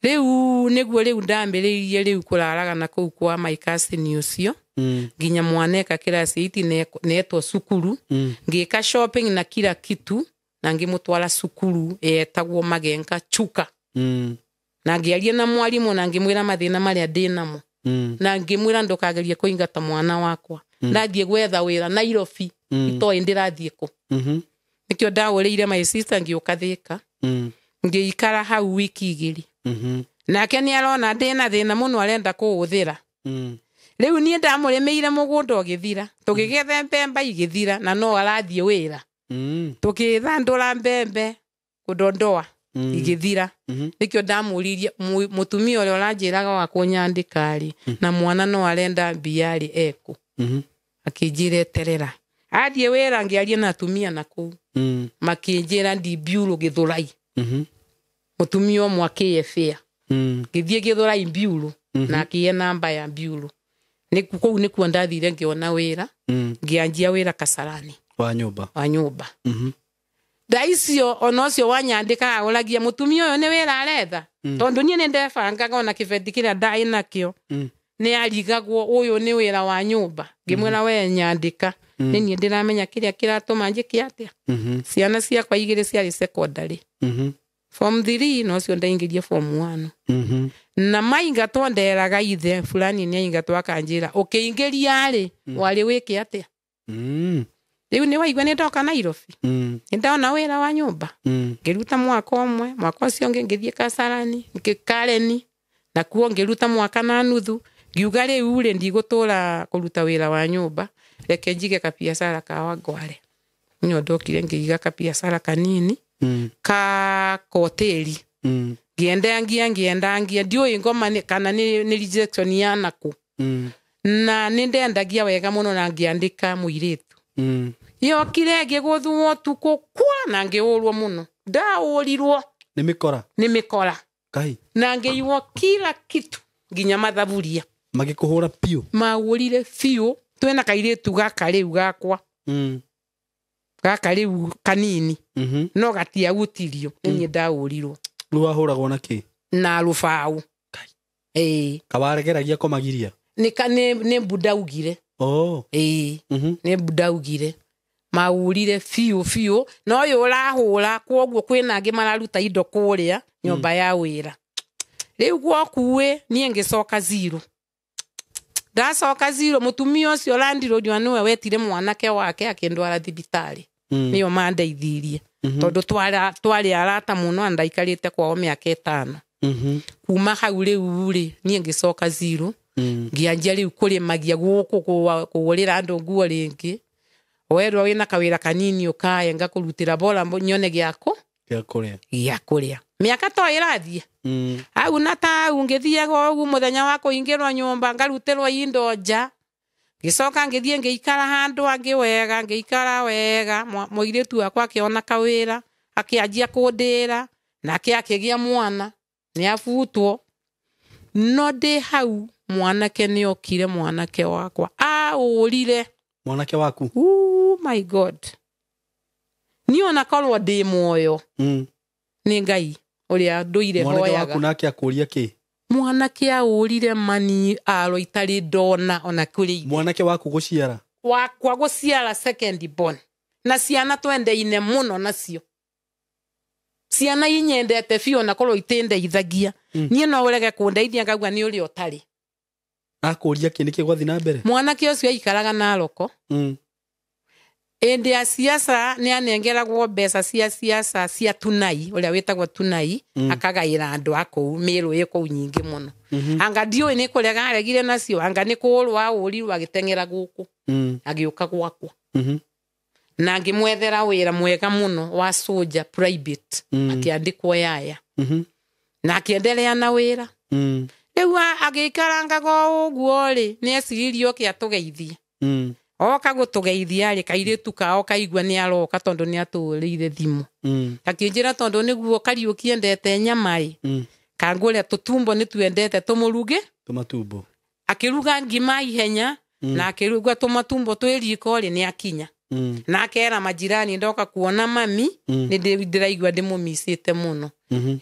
Rĩu nĩguo rĩu ndambĩrĩirie rĩu kũraraga na kũu kwa my cousin ũcio, nginya mwana eka kĩraci 8 netwo cukuru. Ngĩka shopping na kila kitu na ngĩmũtwara cukuru yetagwo Magenka Chuka. Na ngĩaria na mwarimũ na ngĩmwĩra mathĩna marĩa ndĩnamo. Na ngĩmwĩra ndũkagerie kũingata mwana wakwa. Ndathiĩ gwetha wĩra Nairobi, itoĩ ndĩrathiĩ kũ. Nĩkĩo ndahũrĩire my sister ngĩũka Thĩka. Ngĩikara hau wiki 2. Nake nĩ arona ndĩna thĩna mũno arenda kũũthĩra. Rĩu niĩ ndamũrĩmĩire mũgũnda ũgĩthira, tũkĩgetha mbembe igĩthira na no arathiĩ wĩra. Tũkĩthandũra mbembe kũndondoa igĩthira. Nĩkĩo ndamũririe mũtumia ũrĩa ũranjĩraga wa kũnyandĩka rĩ, na mwana no arenda mbia rĩ ekũ. Akĩnjĩra eterera. Athiĩ wĩra ngĩaria na atumia na kũu. Makĩnjĩra ndimbiurũ Gĩthũrai. Mũtumia ũmwe akĩye bĩa. Ngĩthiĩ Gĩthũrai mbiurũ na akĩhe namba ya mbiurũ. Kũu nĩkuo ndathire ngĩona wĩra, ngĩanjia wĩra Kasarani. Wa nyũmba. Wa nyũmba. Thaa icio ona ũcio wanyandĩkaga agũragia mũtumia ũyũ nĩ wĩra aretha. Tondũ niĩ nĩ ndebangaga ona kĩbeti kĩrĩa ndarĩ nakĩo. Nĩ arigagwo ũyũ nĩ wĩra wa nyũmba. Ngĩmwĩra we nyandĩka. Nĩ niĩ ndĩramenya kĩrĩa kĩratũma njĩke atĩa. Ciana ciakwa 2 ciarĩ secondary. Form 3 na ũcio ndaingĩrie form 1. Na maingatwo nderaga ithe fulani nĩ aingatwo akanjĩra ũkĩingĩria rĩ warĩ wĩke atĩa. Rĩu nĩ waigua nĩ ndoka Nairobi. Nĩ ndona wĩra wa nyũmba. Ngĩruta mwaka ũmwe, mwaka ũcio ũngĩ ngĩthiĩ Kasarani, Kareni, na kuo ngĩruta mwaka na nuthu. Ngiuga rĩu rĩ ndigũtũra kũruta wĩra wa nyũmba, reke njige kabiacara ka Wangware. Nĩo ndokire ngĩiga kabiacara kanini. Ka koteli. Ngiendangia ndiũĩ ngoma kana nĩ rejection ya naku. Na nĩ ndendagia wega mũno na ngĩandĩka mũirĩtu. Yokire ngĩgũthwo ũtukũ kwa na ngĩũrwo mũno. Ndaũrirwo nĩ mĩkora. Nĩ mĩkora. Kai. Na ngĩiywo kila kitu nginya mathaburia. Magĩkũhũra biũ. Maũrire biũ. Twĩna kairĩtu gaka rĩu gakwa. Gaka rĩu kanini. No gatiahutirio. Nĩ niĩ ndaũrirwo. Rĩu wahũragwo na kĩ? Na rũbaũ. Ĩĩ. Kawaregeragia kũmagiria? Nĩ mbundaugire. Oh. Ĩĩ. Nĩ mbundaugire. Maũrire biũ biũ. Na ũyũ ũrahũra kwoguo kwĩna angĩ mararuta indo kũrĩa nyũmba ya wĩra. Rĩu gwokuĩ niĩ ngĩcoka zero. Ndacoka zero mũtumia ũcio landlord wa nĩwe wetire mwanake wake akĩndwara thibitarĩ. Nĩo mandeithirie. Tondũ twarĩ arata mũno na ndaikarĩte kwao mĩaka 5. Kuma hau rĩu rĩ niĩ ngĩcoka zero. Ngĩanjia rĩu kũrĩmagia gũkũ kũgũrĩra andũ nguo rĩngĩ. Werwo wĩna kawĩra kanini ũkae ngakũrutĩra bora nyone gĩakũ Gĩa kũrĩa. Gĩa kũrĩa. Mĩaka to ĩrathiĩ. Au na tau ngĩthiaga ũguo mũthenya wa kũingĩrwo nyũmba ngarutĩrwo indo nja. Ngĩcoka ngĩthiĩ ngĩikara handũ angĩ wega, ngĩikara wega. Mũirĩtu wakwa akĩona kawĩra, akĩanjia kũndĩra, nake akĩgĩa mwana, nĩ abutwo. No ndĩ hau mwanake nĩ okire, mwanake wakwa aũrire. Mwanake waku? Oh my God. Niĩ ona korwo ndĩ muoyo. Nĩ Ngai ũrĩa ndũire Mwanake hoyaga. waku nake akũria kĩ? Mwanake aũrire mani aro itarĩ ndona ona kũrĩ ithe. Mwanake waku gũciara? Wakwa gũciara second born. Na ciana twendeine mũno nacio. Ciana inyendete biũ ona korwo itindeithagia. Niĩ no ũrege kũndeithia ngauga nĩ ũrĩa ũtarĩ. Akũria kĩ nĩkĩ gwathiĩ na mbere? Mwanake ũcio aikaraga Naroko. Ĩndĩ ya siasa nĩ anengeragwo mbeca cia siasa cia Tunai, ũrĩa wĩtagwo Tunai, akagaĩra andũ a kũu mĩrũ ĩ kũu nyingĩ mũno. Anga ndiũĩ nĩ kũrega aregire nacio, anga nĩ kũũrwo aũrirwo agĩteng'era gũkũ, agĩũka gwakwa. Na ngĩmwethera wĩra mwega mũno wa soldier private, akĩandĩkwo Yaya. Na akĩendelea na wĩra. Rĩu agĩikarangaga o ũguo rĩ, nĩ eciririe oke atũgeithie. Oka gũtũgeithia rĩ, kairĩtu kao kaigua nĩ aroka tondũ nĩ atũrĩire thimũ. Gakĩnjĩra tondũ nĩguo Kariũki endete nyama rĩ, kangũrĩa tũtumbo nĩ tuendete tũmũruge. Tũmatumbo. Akĩruga ngima ihenya, na akĩruga tũmatumbo twĩ riko rĩ, nĩ akinya. Na akera majirani ndoka kuona mami, nĩ ndĩraigua ndĩmũmicĩte mũno.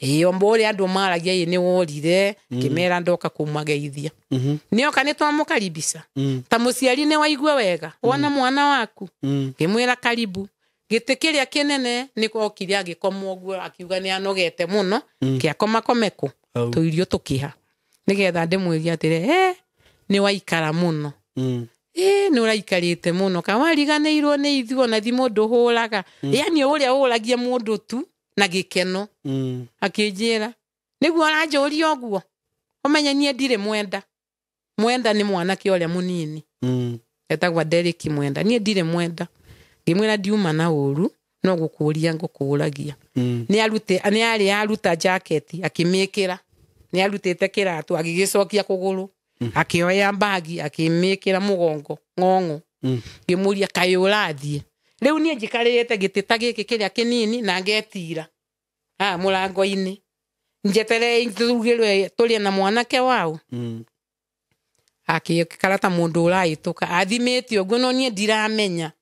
Ĩĩ, o ũrĩa andũ maragia ĩ nĩ worire, ngĩmera ndoka kũmageithia. Nĩoka nĩ twamũkaribisha. Ta mũciari nĩ waigua wega, wona mwana waku. Ngĩmwĩra karibu. Gĩtĩ kĩrĩa kĩnene nĩ okire agĩkoma ũguo akiuga nĩ anogete mũno, kĩakoma komekũ, tũirio tũkĩha. Nĩgetha ndĩmwĩrie atĩrĩ, nĩ waikara mũno. Nĩ ũraikarĩte mũno, kawariganĩirwo nĩ ithuĩ ona thimũ ndũhũraga. Yaani ũrĩa ũragia mũndũ tu na gĩkeno. Akĩnjĩra, nĩguo aranjũria ũguo. Ũmenye niĩ ndirĩ mwenda. Mwenda nĩ mwanake ũrĩa mũnini. Etagwo Derek Mwenda. Niĩ ndirĩ mwenda. Ngĩmwĩra ndiuma na ũru, no gũkũria ngũkũragia. Nĩ arĩ aruta jaketi akĩmĩkĩra. Nĩ arutĩte kĩratũ agĩgĩcokia kũgũrũ. Akĩoya mbagi akĩmĩkĩra mũgongo ng'ong'o. Ngĩmũria kaĩ ũrathiĩ. Rĩu niĩ njikarĩte gĩtĩ ta gĩkĩ kĩrĩa kĩnini na ngetira haha mũrango-inĩ. Njeterere tũrugĩrwe tũrĩe na mwanake wao. Akĩikara ta mũndũ ũrahĩtũka athimĩte ũguo no niĩ ndiramenya.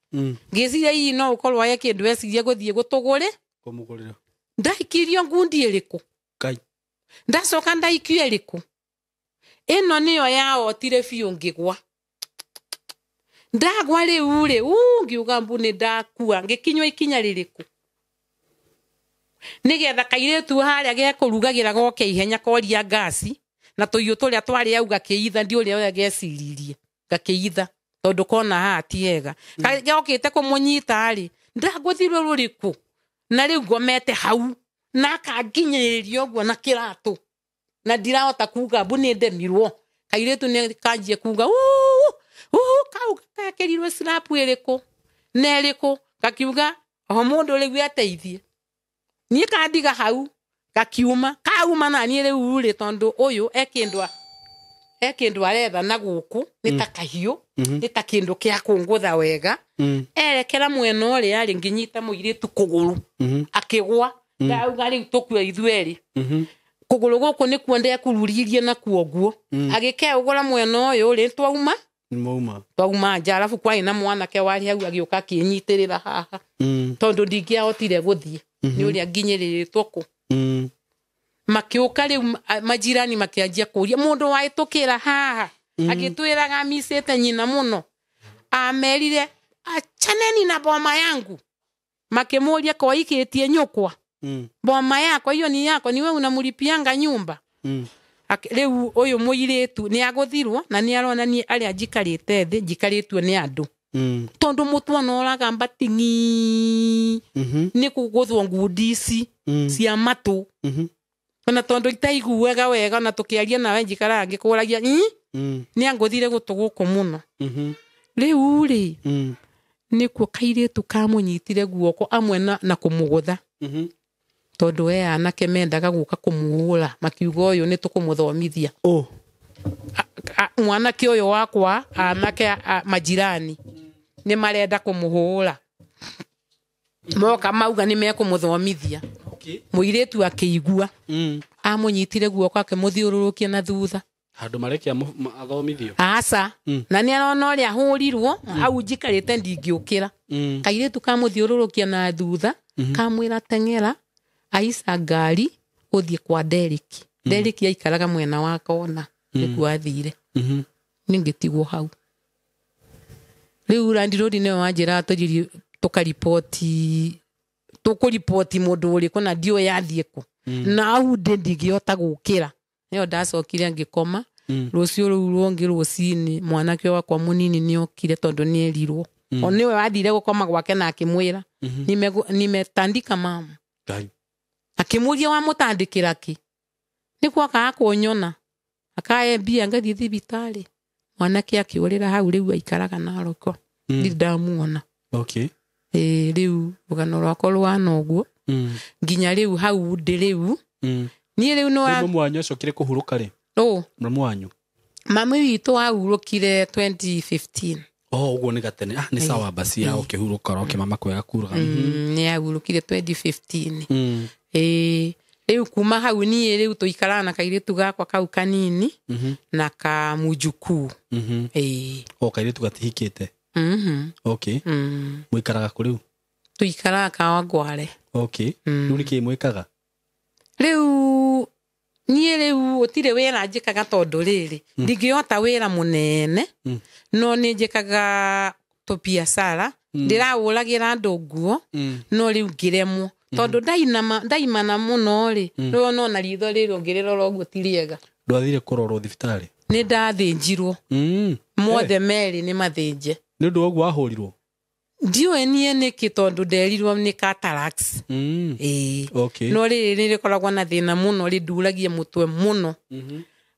Ngĩciria hihi no ũkorwo he kĩndũ eciria gũthiĩ gũtũgũre. Kũmũgũrĩra. Ndaikirio ngundi ĩrĩkũ? Kai. Ndacoka ndaikio ĩrĩkũ? Ĩno nĩyo yaotire biũ ngĩgwa. Ndagwa rĩu rĩ, ngiuga mbu nĩ ndakua, ngĩkinywo ikinya rĩrĩkũ? Nĩgetha kairĩtu harĩa gekũrugagĩra goke ihenya koria ngasi, na tũiũ tũrĩa twarĩ au gakĩitha, ndi ũrĩa ũrĩa geciririe, gakĩitha, tondũ kona haha ti hega. Gokĩte kũmũnyita rĩ, ndagũthirwo rũrĩkũ? Na rĩu ngomete hau, na akanginyĩrĩria ũguo na kĩratũ. Na ndirahota kuga mbu nĩ ndemirwo. Kairĩtu nĩ kanjie kuga, kau gakĩrirwo slap ĩrĩkũ? Na ĩrĩkũ? Gakiuga, o mũndũ rĩu ateithie. Niĩ kandiga hau gakiuma kauma na niĩ rĩu rĩ tondũ ũyũ e kĩndũ aretha na gũkũ nĩ ta kahiũ nĩ ta kĩndũ kĩa kũngũtha wega. Erekera mwena ũrĩa arĩ ngĩnyita mũirĩtu kũgũrũ akĩgwa ndauga rĩu tũkue ithuerĩ. Kũgũrũ gũkũ nĩkuo ndekururirie nakuo guo agĩkeũgũra mwena ũyũ rĩ twauma twauma nja arabu kwarĩ na mwanake warĩ hau agĩũka akĩnyitĩrĩra haha tondũ ndingĩahotire gũthiĩ nĩ ũrĩa nginyĩrĩrĩtwo kũ. Makĩũka rĩu majirani makĩanjia kũria mũndũ wahĩtũkĩra haha agĩtwĩraga micĩte nyina mũno amerire achaneni na boma yangu. Makĩmũria koikĩtie nyũkwa boma yako hiyo ni yako niwe unamlipianga nyumba. Rĩu ũyũ mũirĩtu nĩ agũthirwo na nĩ arona niĩ arĩa njikarĩte thĩ njikarĩtwo nĩ andũ tondũ mũtwe noraga mbating'i nĩ kũgũthwo ngundi ici cia matũ ona tondũ itaiguaga wega ona tũkĩaria nawe njikaraga ngĩkũragia nĩ angũthire gũtũ gũkũ mũno. Rĩu rĩ nĩkuo kairĩtu kamũnyitire guoko amwe na kũmũgũtha tondũ we anake mendaga gũka kũmũhũra makiuga ũyũ nĩ tũkũmũthomithia. Mwanake ũyũ wakwa anake majirani nĩ marenda kũmũhũra moka mauga nĩ mekũmũthomithia. Mũirĩtu akĩigua amũnyitire guoko akĩmũthiũrũrũkia na thutha handũ marekia athomithio aca na nĩ arona ũrĩa ahũrirwo hau njikarĩte ndingĩũkĩra. Kairĩtu kamũthiũrũrũkia na thutha kamwĩra teng'era aica ngari ũthiĩ kwa Derek. Derek aikaraga mwena wa kona nĩkuo athire. Niĩ ngĩtigwo hau. Rĩu landirodi nĩwe wanjĩraga tũthiĩ tũkariboti tũkũriboti mũndũ ũrĩkũ na ndiũĩ athiĩ kũ na hau ndĩ ndingĩhota gũkĩra. Nĩyo ndacokire ngĩkoma. Rũciũ rũu rũngĩ rũcinĩ mwanake wakwa mũnini nĩokire tondũ nĩerirwo o nĩwe wathire gũkoma gwake na akĩmwĩra nimetandika mama. Akĩmũria wamũtandĩkĩra kĩ nĩkuo akaga kũnyona akae mbia ngathiĩ thibitarĩ. Mwanake akĩũrĩra hau rĩu aikaraga Naroko ndirĩ ndamuona. Rĩu rũgano rwakwa rũhana ũguo nginya rĩu hau ndĩ rĩu. Niĩ rĩu no mamu wanyu acokire kũhurũka rĩ? Mamu wanyu mami witũ ahurũkire 2015. Ũguo nĩ gatene. Nĩ sawa basi ya ũkĩhurũka oro kĩmama kwega kuraga. Nĩ ahurũkire 2015. Rĩu kuma hau niĩ rĩu tũikaraga na kairĩtu gakwa kau kanini na kamũjukuu. O kairĩtu gatihikĩte? Mũikaraga kũ rĩu? Tũikaraga Kawangware. Rĩu nĩkĩĩ mwĩkaga? Rĩu niĩ rĩu gũtirĩ wĩra njĩkaga tondũ rĩrĩ ndingĩhota wĩra mũnene no nĩ njĩkaga tũbiacara ndĩraũragĩra andũ nguo no rĩu ngĩremwo tondũ ndaimana mũno rĩ rĩu no na ritho rĩrĩ ũngĩrĩrora ũguo ti rĩega. Ndwathire kũrorwo thibitarĩ? Nĩ ndathĩnjirwo mothe merĩ nĩ mathĩnje. Nĩ ũndũ wa ũguo wahũrirwo? Ndiũĩ niĩ nĩkĩ tondũ nderirwo nĩ cataracts. No rĩrĩ nĩ rĩkoragwo na thĩna mũno rĩnduragia mũtwe mũno.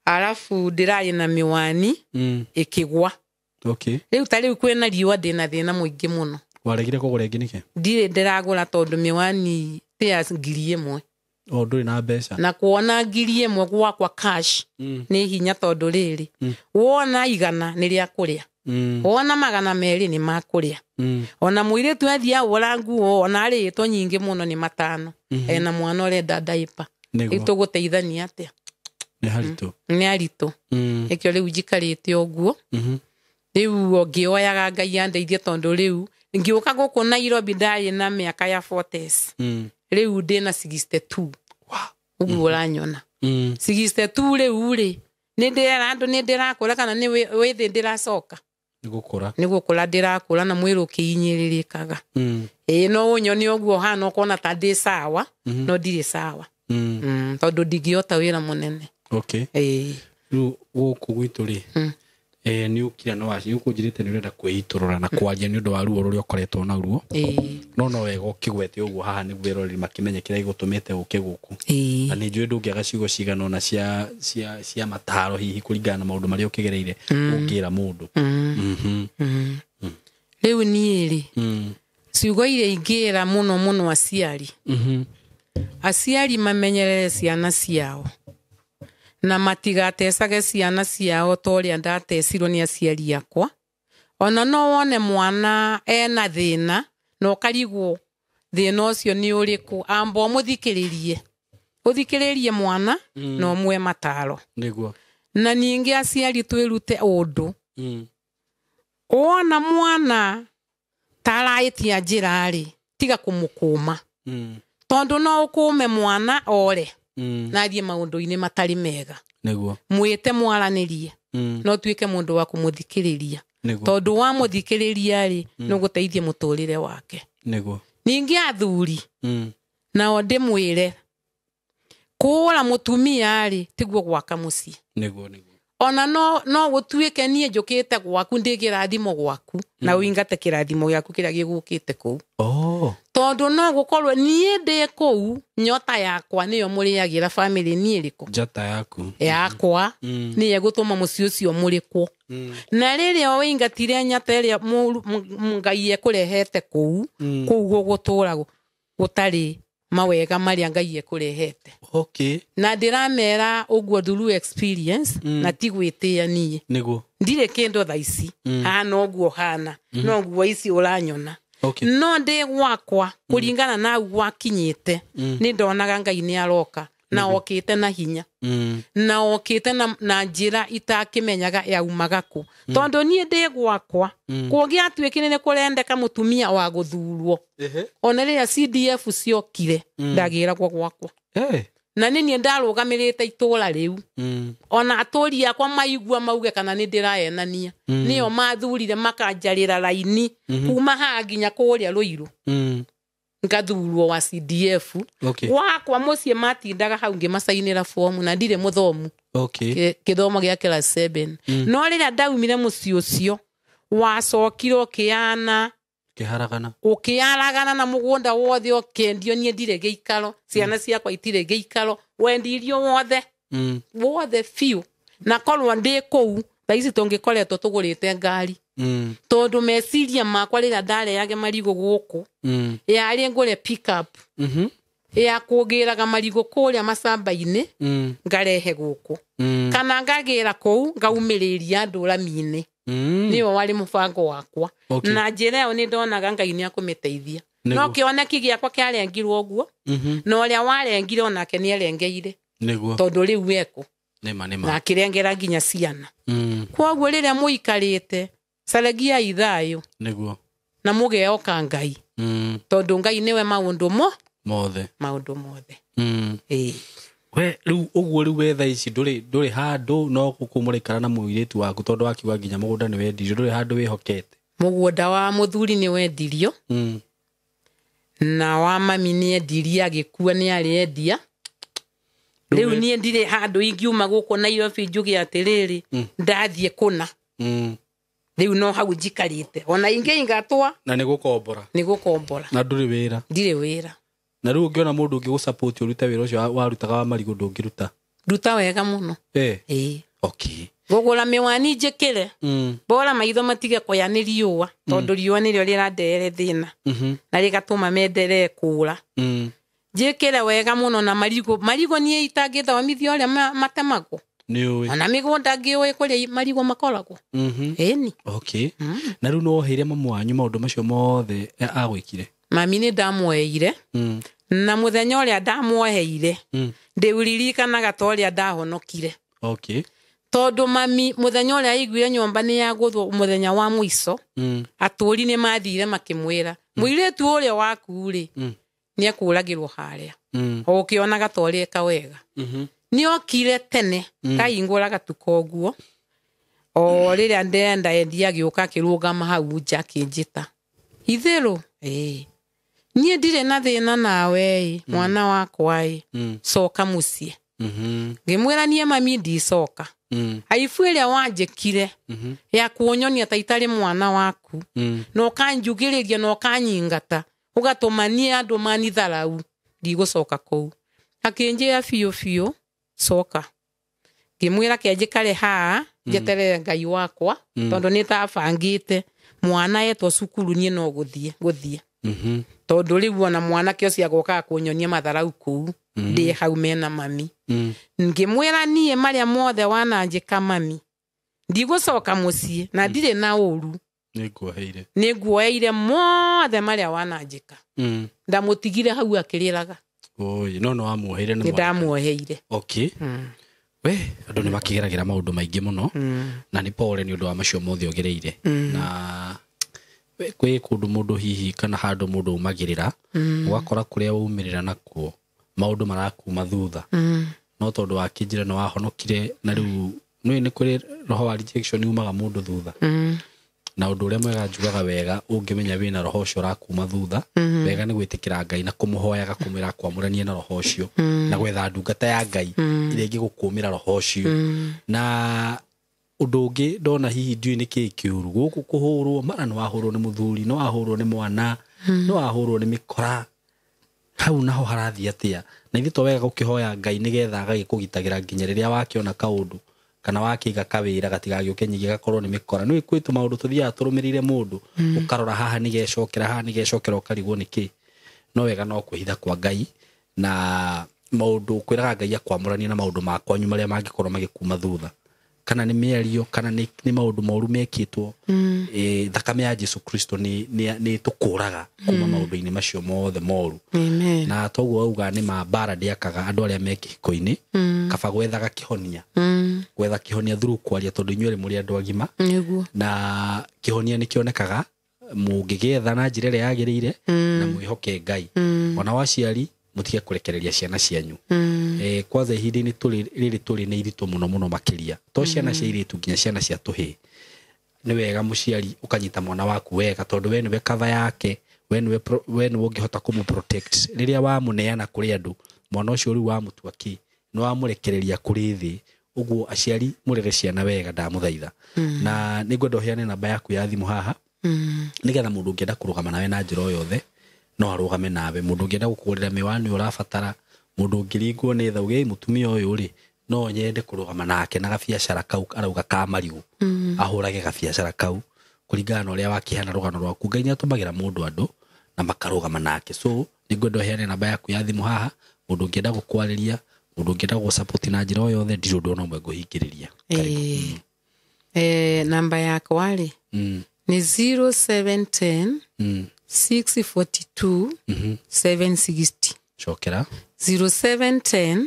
Arabu ndĩrarĩ na mĩwani ĩkĩgwa. Rĩu ta rĩu kwĩna riũa ndĩna thĩna mũingĩ mũno. Waregire kũgũra ĩngĩ nĩkĩ? Ndirĩ ndĩragũra tondũ mĩwani ti ya 1,000. Ndũrĩ na mbeca. Na kuona 1,000 gwakwa cash nĩ hinya tondũ rĩrĩ wona 100 nĩ rĩa kũrĩa. Wona 200 nĩ makũrĩa. Ona mũirĩtu athiĩ agũra nguo ona arĩtwo nyingĩ mũno nĩ 5. Ena mwana ũrenda diaper. Rĩu tũgũteithania atĩa? Nĩ haritũ. Nĩ haritũ. Nĩkĩo rĩu njikarĩte ũguo. Rĩu ngĩoyaga Ngai andeithie tondũ rĩu ngĩũka gũkũ Nairobi ndarĩ na mĩaka ya 40s. Rĩu ndĩna 62. Ũguo ũranyona. 62 rĩu rĩ nĩ ndĩrera andũ nĩ ndĩrakũra kana nĩ wĩthĩ ndĩracoka? Nĩ gũkũra ndĩrakũra na mwĩrĩ ũkĩinyĩrĩrĩkaga. No ũnyone ũguo hana ũkona ta ndĩ sawa no ndirĩ sawa. Tondũ ndingĩhota wĩra mũnene. Rĩu gũkũ gwitũ rĩ nĩ ũkira no waci ũkũnjĩrĩte nĩ ũrenda kwĩitũrũra na kwaria nĩ ũndũ wa ruo rũrĩa ũkoretwo naruo. No wega ũkĩgwete ũguo haha nĩguo eroreri makĩmenye kĩrĩa gĩgũtũmĩte ũke gũkũ. Na nĩ njũĩ ndũngĩaga ciugo cigana ũna cia mataro hihi kũringana na maũndũ marĩa ũkĩgereire ũngĩra mũndũ. Rĩu niĩ rĩ ciugo iria ingĩra mũno mũno aciari Aciari mamenyerere ciana ciao na matigatecage ciana ciao ta ũrĩa ndatecirwo nĩ aciari akwa. Ona no wone mwana ena thĩna na ũkarigwo thĩna ũcio nĩ ũrĩkũ, amba ũmũthikĩrĩrie, ũthikĩrĩrie mwana na ũmwe mataro. Nĩguo. Na ningĩ aciari twĩrute ũndũ. Wona mwana taraĩtia njĩra rĩ, tiga kũmũkũma. Tondũ no ũkũme mwana ore na athiĩ maũndũ-inĩ matarĩ mega. Nĩguo. Mwĩte mwaranĩrie. No tuĩke mũndũ wa kũmũthikĩrĩria. Tondũ wamũthikĩrĩria rĩ, nĩ ũgũteithia mũtũrĩre wake. Nĩguo. Ningĩ athuri nao ndĩmwĩre kũũra mũtumia rĩ tiguo gwaka mũciĩ. Nĩguo nĩguo. Ona no gũtuĩke niĩ njũkĩte gwaku ndĩ kĩrathimo gwaku na ũingate kĩrathimo gĩaku kĩrĩa gĩgũkĩte kũu. Tondũ no gũkorwo niĩ ndĩ kũu nyota yakwa nĩyo mũrĩagĩra famĩlĩ niĩ ĩrĩkũ? Njata yaku. Yakwa nĩyo ĩgũtũma mũciĩ ũcio mũrĩkwo. Na rĩrĩa ũingatire nyata ĩrĩa Ngai ekũrehete kũu, kũu gũgũtũra gũtarĩ mawega marĩa Ngai ekũrehete. Okay. Na ndĩramera ũguo through experience na ti gwĩtĩa niĩ. Nĩguo. Ndirĩ kĩndũ thaa ici. Hana ũguo hana. No nguo ici ũranyona. Okay. No ndĩ gwakwa kũringana na hau gwakinyĩte nĩ ndonaga Ngai nĩ aroka na okĩte na hinya na okĩte na njĩra itakĩmenyaga yaumaga kũ. Tondũ niĩ ndĩ gwakwa kũngĩatuĩkire nĩ kũrendeka mũtumia wa gũthurwo ona rĩrĩa CDF ciokire ndagĩragwo gwakwa. Na nĩ niĩ ndarũgamĩrĩte itũra rĩu. Ona atũri akwa maigua mauge kana nĩ ndĩraenania. Nĩo mathurire makanjarĩra raini kuma haha nginya kũrĩa Rũirũ. Ngathurwo wa CDF. Okay. Gwakwa mũciĩ matindaga hau ngĩmacainĩra fomu na ndirĩ mũthomu. Okay. Kĩthomo gĩa class 7. No rĩrĩa ndaumire mũciĩ ũcio wacokire ũkĩana Kĩharagana. Ũkĩaragana na mũgũnda wothe ũkĩendio, niĩ ndirĩ gĩikaro, ciana ciakwa itirĩ gĩikaro, wendirio wothe. Wothe biũ. Na korwo ndĩ kũu thaa ici tũngĩkoretwo tũgũrĩte ngari. Tondũ meciria makwa rĩrĩa ndareage marigũ gũkũ yarĩ ngũre pick up ya kũgĩraga marigũ kũrĩa macamba-inĩ ngarehe gũkũ. Kana ngagĩra kũu ngaumĩrĩria andũ rami-inĩ. Nĩyo warĩ mũbango wakwa. Okay. Na njĩra ĩyo nĩ ndonaga Ngai nĩ akũmĩteithia. No kĩoneki gĩakwa kĩarengirwo ũguo. Na ũrĩa warengire onake nĩ arengeire. Nĩguo. Tondũ rĩu eko. Nĩma nĩma. Na akĩrengera nginya ciana. Kwoguo rĩrĩa mũikarĩte caragiai thayũ. Nĩguo. Na mũgeoka Ngai. Tondũ Ngai nĩwe maũndũ mothe. Maũndũ mothe. Ĩĩ. We rĩu ũguo rĩu we thaa ici ndũrĩ handũ no gũkũ mũraikara na mũirĩtu waku tondũ wakiuga nginya mũgũnda nĩ wendirio, ndũrĩ handũ wĩhokete. Mũgũnda wa mũthuri nĩ wendirio. Na wa mami nĩ endirie agĩkua nĩ arĩ endia. Rĩu niĩ ndirĩ handũ ingiuma gũkũ Nairobi njuge atĩrĩrĩ ndathiĩ kũna. Rĩu no hau njikarĩte. Ona ingĩingatwa Na nĩ gũkombora. Nĩ gũkombora. Na ndũrĩ wĩra. Ndirĩ wĩra. Na rĩu ũngĩona mũndũ ũngĩ gũsupport ũrute wĩra ũcio warutaga wa marigũ ndũngĩruta. Ruta wega mũno. Ĩĩ. Okay. Ngũgũra mĩwani njĩkĩre. Bora maitho matige kũya nĩ riũa tondũ riũa nĩrĩo rĩrandehere thĩna. Na rĩgatũma menderee kũũra. Njĩkĩre wega mũno na marigũ. Marigũ niĩ itangĩthomithio ũrĩa matemagwo. Nĩũĩ. Ona mĩgũnda ngĩũĩ kũrĩa marigũ makoragwo. Ĩni. Okay. Na rĩu no woheire mamu wanyu maũndũ macio mothe agwĩkire? Mami nĩ ndamwoheire. Na mũthenya ũrĩa ndamwoheire ndĩũririkanaga ta ũrĩa ndahonokire. Okay. Tondũ mami mũthenya ũrĩa aiguire nyũmba nĩ yagũthwo mũthenya wa mũico, atũri nĩ mathire makĩmwĩra mũirĩtu ũrĩa waku rĩ nĩ ekũragĩrwo harĩa. O ũkĩonaga ta ũreka wega. Nĩ okire tene kaingũraga tuko ũguo. O rĩrĩa ndenda endia agĩũka akĩrũgama hau nja akĩnjĩta itherũ. Ĩĩ. Niĩ ndirĩ na thĩna nawe ĩ, mwana wakwa ĩ, coka mũciĩ. Ngĩmwĩra niĩ mami ndicoka. Aibu ĩrĩa wanjĩkire ya kuonyonia ta itarĩ mwana waku na ũkanjugĩrĩria na ũkanyingata ũgatũma niĩ andũ manitharau ndigũcoka kũu. Akĩnjĩra biũ biũ coka. Ngĩmwĩra ke njikare haha njeterere Ngai wakwa tondũ nĩ tabangĩte mwana etwo cukuru niĩ no gũthiĩ gũthiĩ. Tondu riu ona mwanake ucio agokaga kunyonia matharau kuu ndi hau mena mami. Ngimwira nie maria mothe wananjika mami ndigucoka mucii na ndirĩ na ũru nĩnguoeire mothe maria wananjika. Ndamutigire hau akĩrĩraga. Oi, no wamuoheire nĩ ndamuoheire. Okay. We andũ nĩ makĩgeragĩra maũndũ maingĩ mũno na nĩ pore nĩ ũndũ wa macio mothe ũgereire. Na kwĩ kũndũ mũndũ hihi kana handũ mũndũ umagĩrĩra ũgakora kũrĩa waumĩrĩra nakuo maũndũ marakuma thutha. No tondũ wa kĩnjĩra nĩ wahonokire na rĩu nĩ nĩ kũrĩ roho wa rejection umaga mũndũ thutha. Na ũndũ ũrĩa mwega njugaga wega ũngĩmenya wĩna roho ũcio ũrakuma thutha wega nĩ gwĩtĩkĩra Ngai na kũmũhoyaga kũmwĩra kwamũranie na roho ũcio na gwetha ndungata ya Ngai ĩrĩa ĩngĩgũkũmĩra roho ũcio. Na ũndũ ũngĩ ndona hihi ndiũĩ nĩ kĩĩ kĩũru gũkũ kũhũrwo mara nĩ wahũrwo nĩ mũthuri nĩ wahũrwo nĩ mwana nĩ wahũrwo nĩ mĩkora hau naho harathiĩ atĩa na ithuĩ to wega gũkĩhoya Ngai nĩgetha agagĩkũgitagĩra nginya rĩrĩa wakĩona kaũndũ kana wakiiga kawĩra gatigagĩũke nyingĩ gakorwo nĩ mĩkora. Nĩ kwĩ tũmaũndũ tũthiaga tũrũmĩrĩire mũndũ ũkarora haha nĩgecokera haha nĩgecokera ũkarigwo nĩkĩ. No wega no kwĩhitha kwa Ngai na maũndũ kwĩraga Ngai akwamũranie na maũndũ ma kwanyu marĩa mangĩkorwo magĩkuma thutha kana nĩ mĩario kana nĩ maũndũ moru mekĩtwo. Thakame ya Jesu Kristo nĩ tũkũraga kuma maũndũ-inĩ macio mothe moru. Na toguo wauga nĩ ma mbara ndĩakaga andũ arĩa me kĩhiko-inĩ kaba gwethaga kĩhonia. Gwetha kĩhonia through kwaria tondũ inyuĩ mũrĩ andũ agima. Na kĩhonia nĩ kĩonekaga mũngĩgĩetha na njĩra ĩrĩa yagĩrĩire na mwĩhoke Ngai. Ona waciari mutige kurekereria ciana cianyu. Kwanza ihinda-inĩ rĩrĩ tũrĩ nĩ iritũ mũno mũno makĩria to ciana cia airĩtu nginya ciana cia tũhĩĩ. Nĩ wega mũciari ũkanyita mwana waku wega tondũ we nĩwe cover yake we nĩwe ũngĩhota kũmũ protect rĩrĩa wamũneana kũrĩ andũ mwana ũcio rĩu wamũtua kĩ nĩ wamũrekereria kũrĩ thĩ. Ũguo aciari mũrere ciana wega ndamũthaitha. Na nĩngwenda ũheane namba yaku ya thimũ haha nĩgetha mũndũ ũngĩenda kũrũgama nawe na njĩra o yothe no arũgame nawe. Mũndũ ũngĩenda gũkũgũrĩra mĩwani ũrabatara mũndũ ũngĩringwo nĩ tha uge mũtumia ũyũ rĩ no nyende kũrũgama nake na gabiacara kau arauga ka marigũ ahũrage gabiacara kau kũringana na ũrĩa wakĩheana rũgano rwaku. Ngai nĩatũmagĩra mũndũ andũ na makarũgama nake. So nĩngwenda ũheane namba yaku ya thimũ haha mũndũ ũngĩenda gũkwarĩria mũndũ ũngĩenda gũgũsupport na njĩra o yothe ndirĩ ũndũ ona ũmwe ngũhingĩrĩria. Namba yakwa rĩ nĩ 0710 642 760. Cokera 0710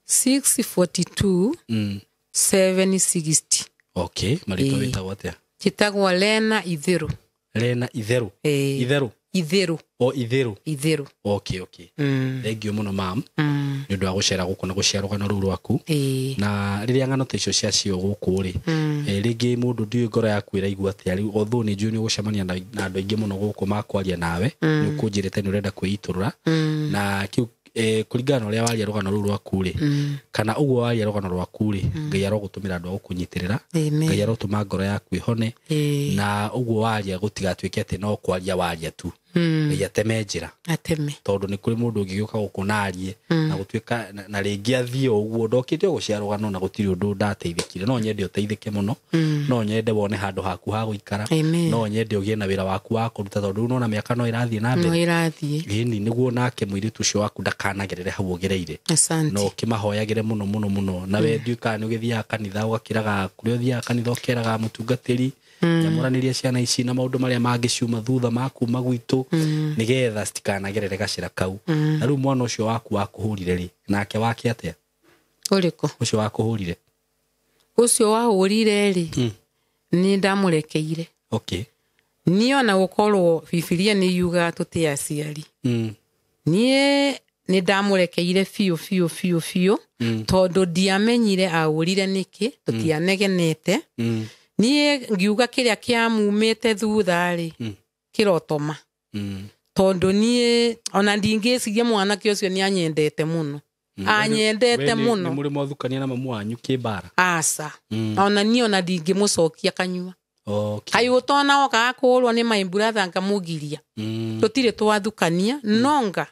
642 760. Okay, marĩtwa wĩtagwo atĩa? Njĩtagwo Lena Itherũ. Lena Itherũ. Itherũ. Itherũ. O Itherũ. Itherũ. Okay, okay. Thank you mũno mam nĩ ũndũ wa gũcera gũkũ na gũcera rũgano rũu rwaku. Na rĩrĩa ng'ano ta icio ciacio gũkũ rĩ rĩngĩ mũndũ ndiũĩ ngoro yaku ĩraigua atĩa rĩu although nĩ njũĩ nĩ ũgũcemania na andũ aingĩ mũno gũkũ makwaria nawe nĩ ũkũnjĩrĩte nĩ ũrenda kwĩitũrũra na kĩu kũringana na ũrĩa waria rũgano rũu rwaku rĩ kana ũguo waria rũgano rwaku rĩ Ngai arogũtũmĩra andũ a gũkũnyitĩrĩra Ngai arotũma ngoro yaku ĩhone na ũguo waria gũtigatuĩke atĩ no kwaria waria tu Ngai ateme njĩra ateme tondũ nĩ kũrĩ mũndũ ũngĩgĩũka gũkũ na arie na gũtuĩka na rĩngĩ athiĩ o ũguo ndokĩte gũcera rũgano na gũtirĩ ũndũ ndateithĩkire. No nyende ũteithĩke mũno no nyende wone handũ haku ha gũikara no nyende ũgĩe na wĩra waku wa kũruta tondũ rĩu nona mĩaka no ĩrathiĩ na mbere no ĩrathiĩ. Ĩni nĩguo nake mũirĩtu ũcio waku ndakanagerere hau ũgereire. Asante. No ũkĩmahoyagĩre mũno mũno mũno na we ndiũĩ kana nĩ ũgĩthiaga kanitha ũgakĩraga kũrĩa ũthiaga kanitha ũkeraga mũtungatĩri nyamũranĩria ciana ici na maũndũ marĩa mangĩciuma thutha makuma gwitũ nĩgetha citikanagerere gacĩra kau. Na rĩu mwana ũcio waku wakũhũrire rĩ nake wake atĩa? Ũrĩkũ? Ũcio wakũhũrire. Ũcio wahũrire rĩ nĩ ndamũrekeire. Okay. Niĩ ona gũkorwo Bibilia nĩ yugaga tũtĩ aciari niĩ nĩ ndamũrekeire biũ biũ biũ biũ tondũ ndiamenyire ahũrire nĩkĩ tũtianegenete. Niĩ ngiuga kĩrĩa kĩamumĩte thutha rĩ kĩrotoma tondũ niĩ ona ndingĩciria mwanake ũcio nĩ anyendete mũno. Anyendete mũno. Nĩ mũrĩ mwathukania na mamu wanyu kĩmbara? Aca. Ona niĩ ona ndingĩmũcokia kanyua. Okay. Kaĩ ũtona wokaga kũhũrwo nĩ my brother ngamũgiria. Tũtirĩ twathukania nonga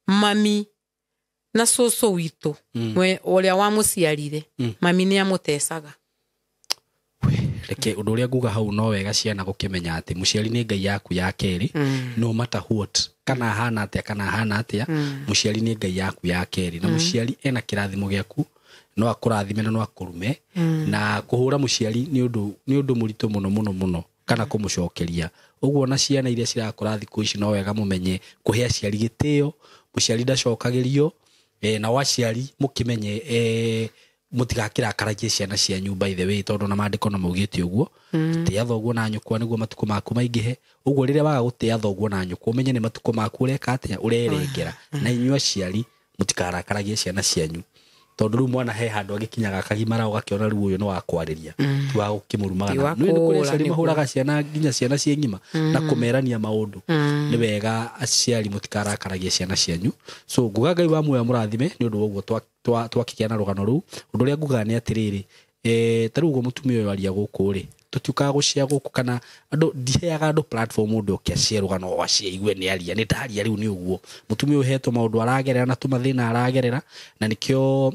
mami na cũcũ witũ ũrĩa wamũciarire mami nĩ amũtecaga. Reke ũndũ ũrĩa nguga hau, no wega ciana gũkĩmenya atĩ mũciari nĩ Ngai yaku ya kerĩ, no matter what, kana ahana atĩa, kana ahana atĩa, mũciari nĩ Ngai yaku ya kerĩ, na mũciari ena kĩrathimo gĩaku, no akũrathime na no akũrume. Na kũhũra mũciari nĩ ũndũ mũritũ mũno mũno mũno, kana kũmũcokeria ũguo. Na ciana iria cirakũra thikũ ici, no wega mũmenye kũhe aciari gĩtĩo. Mũciari ndacokagĩrio. Nao aciari mũkĩmenye, mũtigakĩrakaragie ciana cianyu, by the way, tondũ na maandĩko no maugĩte ũguo, tĩa thoguo na nyũkwa nĩguo matukũ maku maingĩhe. Ũguo rĩrĩa waga gũtĩa thoguo na nyũkwa, ũmenye nĩ matukũ maku ũreka atĩa, ũrerengera. Na inyuĩ aciari mũtikarakaragie ciana cianyu, tondũ rĩu mwana he handũ agĩkinyaga akagimara, ũgakĩona rĩu ũyũ nĩ wa kwarĩria, ti wa gũkĩmũrumaga. Ti wa Nĩ kũrĩ kũũra aciari nĩguo. mahũraga ciana, nginya ciana ciĩ ng'ima, na kũmerania maũndũ. Nĩ wega aciari mũtikarakaragie ciana cianyu. So nguga Ngai wa muoyo mũrathime nĩ ũndũ wa ũguo twakĩgĩa na rũgano rũu. Ũndũ ũrĩa ngugaga nĩ atĩrĩrĩ, ta rĩu ũguo mũtumia ũyũ aria gũkũ rĩ, tũtiũkaga gũcia gũkũ kana andũ, ndiheaga andũ platform mũndũ oke acie rũgano o acie igue nĩ aria, nĩ ndaria. Rĩu nĩ ũguo mũtumia ũyũ hetwo maũndũ aragerera na tũmathĩna aragerera, na nĩkĩo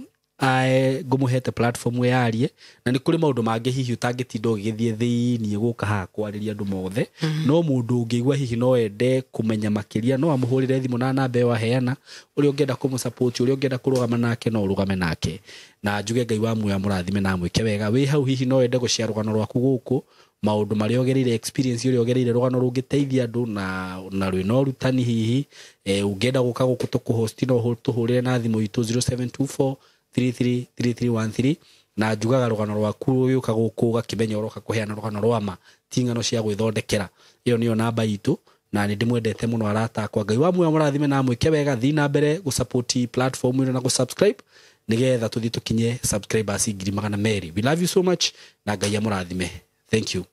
ngũmũhete platform yarie. Na nĩ kũrĩ maũndũ mangĩ hihi ũtangĩtinda ũgĩgĩthiĩ thĩiniĩ gũka haha kwarĩria andũ mothe, no mũndũ ũngĩigua hihi no ende kũmenya makĩria, no amũhũrĩre thimũ na namba ĩyo aheana. Ũrĩa ũngĩenda kũmũsupport, ũrĩa ũngĩenda kũrũgama nake, no ũrũgame nake. Na njuge Ngai wa muoyo amũrathime na amwĩke wega. Wĩ hau hihi no wende gũshare rũgano rwaku gũkũ, maũndũ marĩa ũgereire, experience ũrĩa ũgereire, rũgano rũngĩteithia andũ na rwĩna ũrutani hihi, ũngĩenda gũka gũkũ tũkũhost, no tũhũrĩre na thimũ itũ 0724 333313. Na njugaga rũgano rwaku ũgĩũka gũkũ ũgakĩmenya ũroka kũheana rũgano rwa ma, ti ng'ano cia gwĩthondekera. Ĩyo nĩyo namba itũ, na nĩ ndĩmwendete mũno arata akwa. Ngai wa muoyo mũrathime na amwĩke wega. Thiĩ na mbere gũsupport platform ĩno na gũsubscribe, nĩgetha tũthiĩ tũkinye subscribers 200,000. We love you so much, na Ngai amũrathime. Thank you.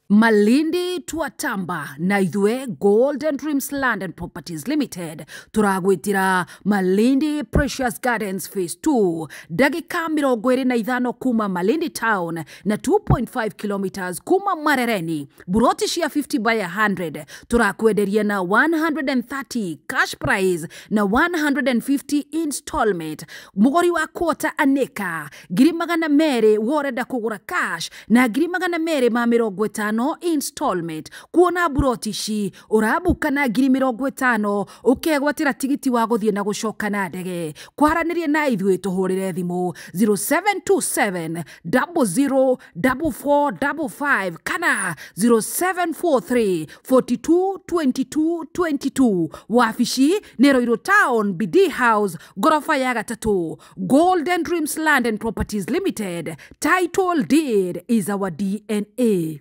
Malindi twatamba na ithuĩ Golden Dreams Land and Properties Limited tũragwĩtĩra Malindi Precious Gardens Phase 2, ndagĩka 25 kuma Malindi Town na 2.5 kilometers kuma Marereni. Buroti cia 50 by 100 tũrakwenderia na 130 cash price na 150 installment. Mũgũri wa quarter aneka 200,000 worenda kũgũra cash, na 250,000 installment. Kuona buroti ici ũrabuka na 50,000, ũkegwatĩra tigiti wa gũthiĩ na gũcoka na ndege. Kwaranĩria na ithuĩ, tũhũrĩre thimũ 0727 00 4455 kana 0743 42 22 22. Wabici nĩ Ruiru Town, BD House, ngoroba ya gatatũ. Golden Dreams Land and Properties Limited, title deed is our DNA.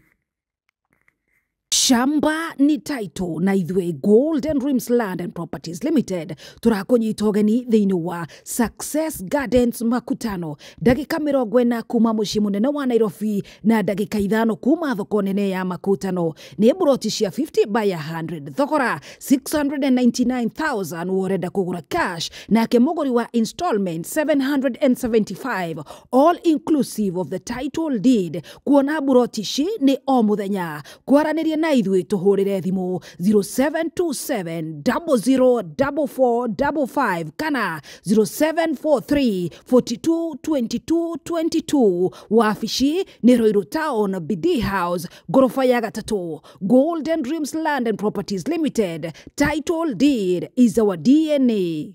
Shamba ni title, na ithuĩ Golden Dreams Land and Properties Limited tũrakũnyita ũgeni thĩinĩ wa Success Gardens Makutano, ndagĩka 40 kuma mũciĩ mũnene wa Nairobi na ndagĩka 5 kuma thoko nene ya Makutano. Nĩ buroti cia 50 by 100, thogora 699,000 worenda kũgũra cash, nake mũgũri wa installment 775, all inclusive of the title deed. Kuona buroti ici nĩ o mũthenya. Kwaranĩria na ithuĩ, tũhũrĩre thimũ 0727 004455 kana 0743 42 22 22. Wabici nĩ Ruiru Town, BD House, ngoroba ya gatatũ. Golden Dreams Land and Properties Limited, title deed is our DNA.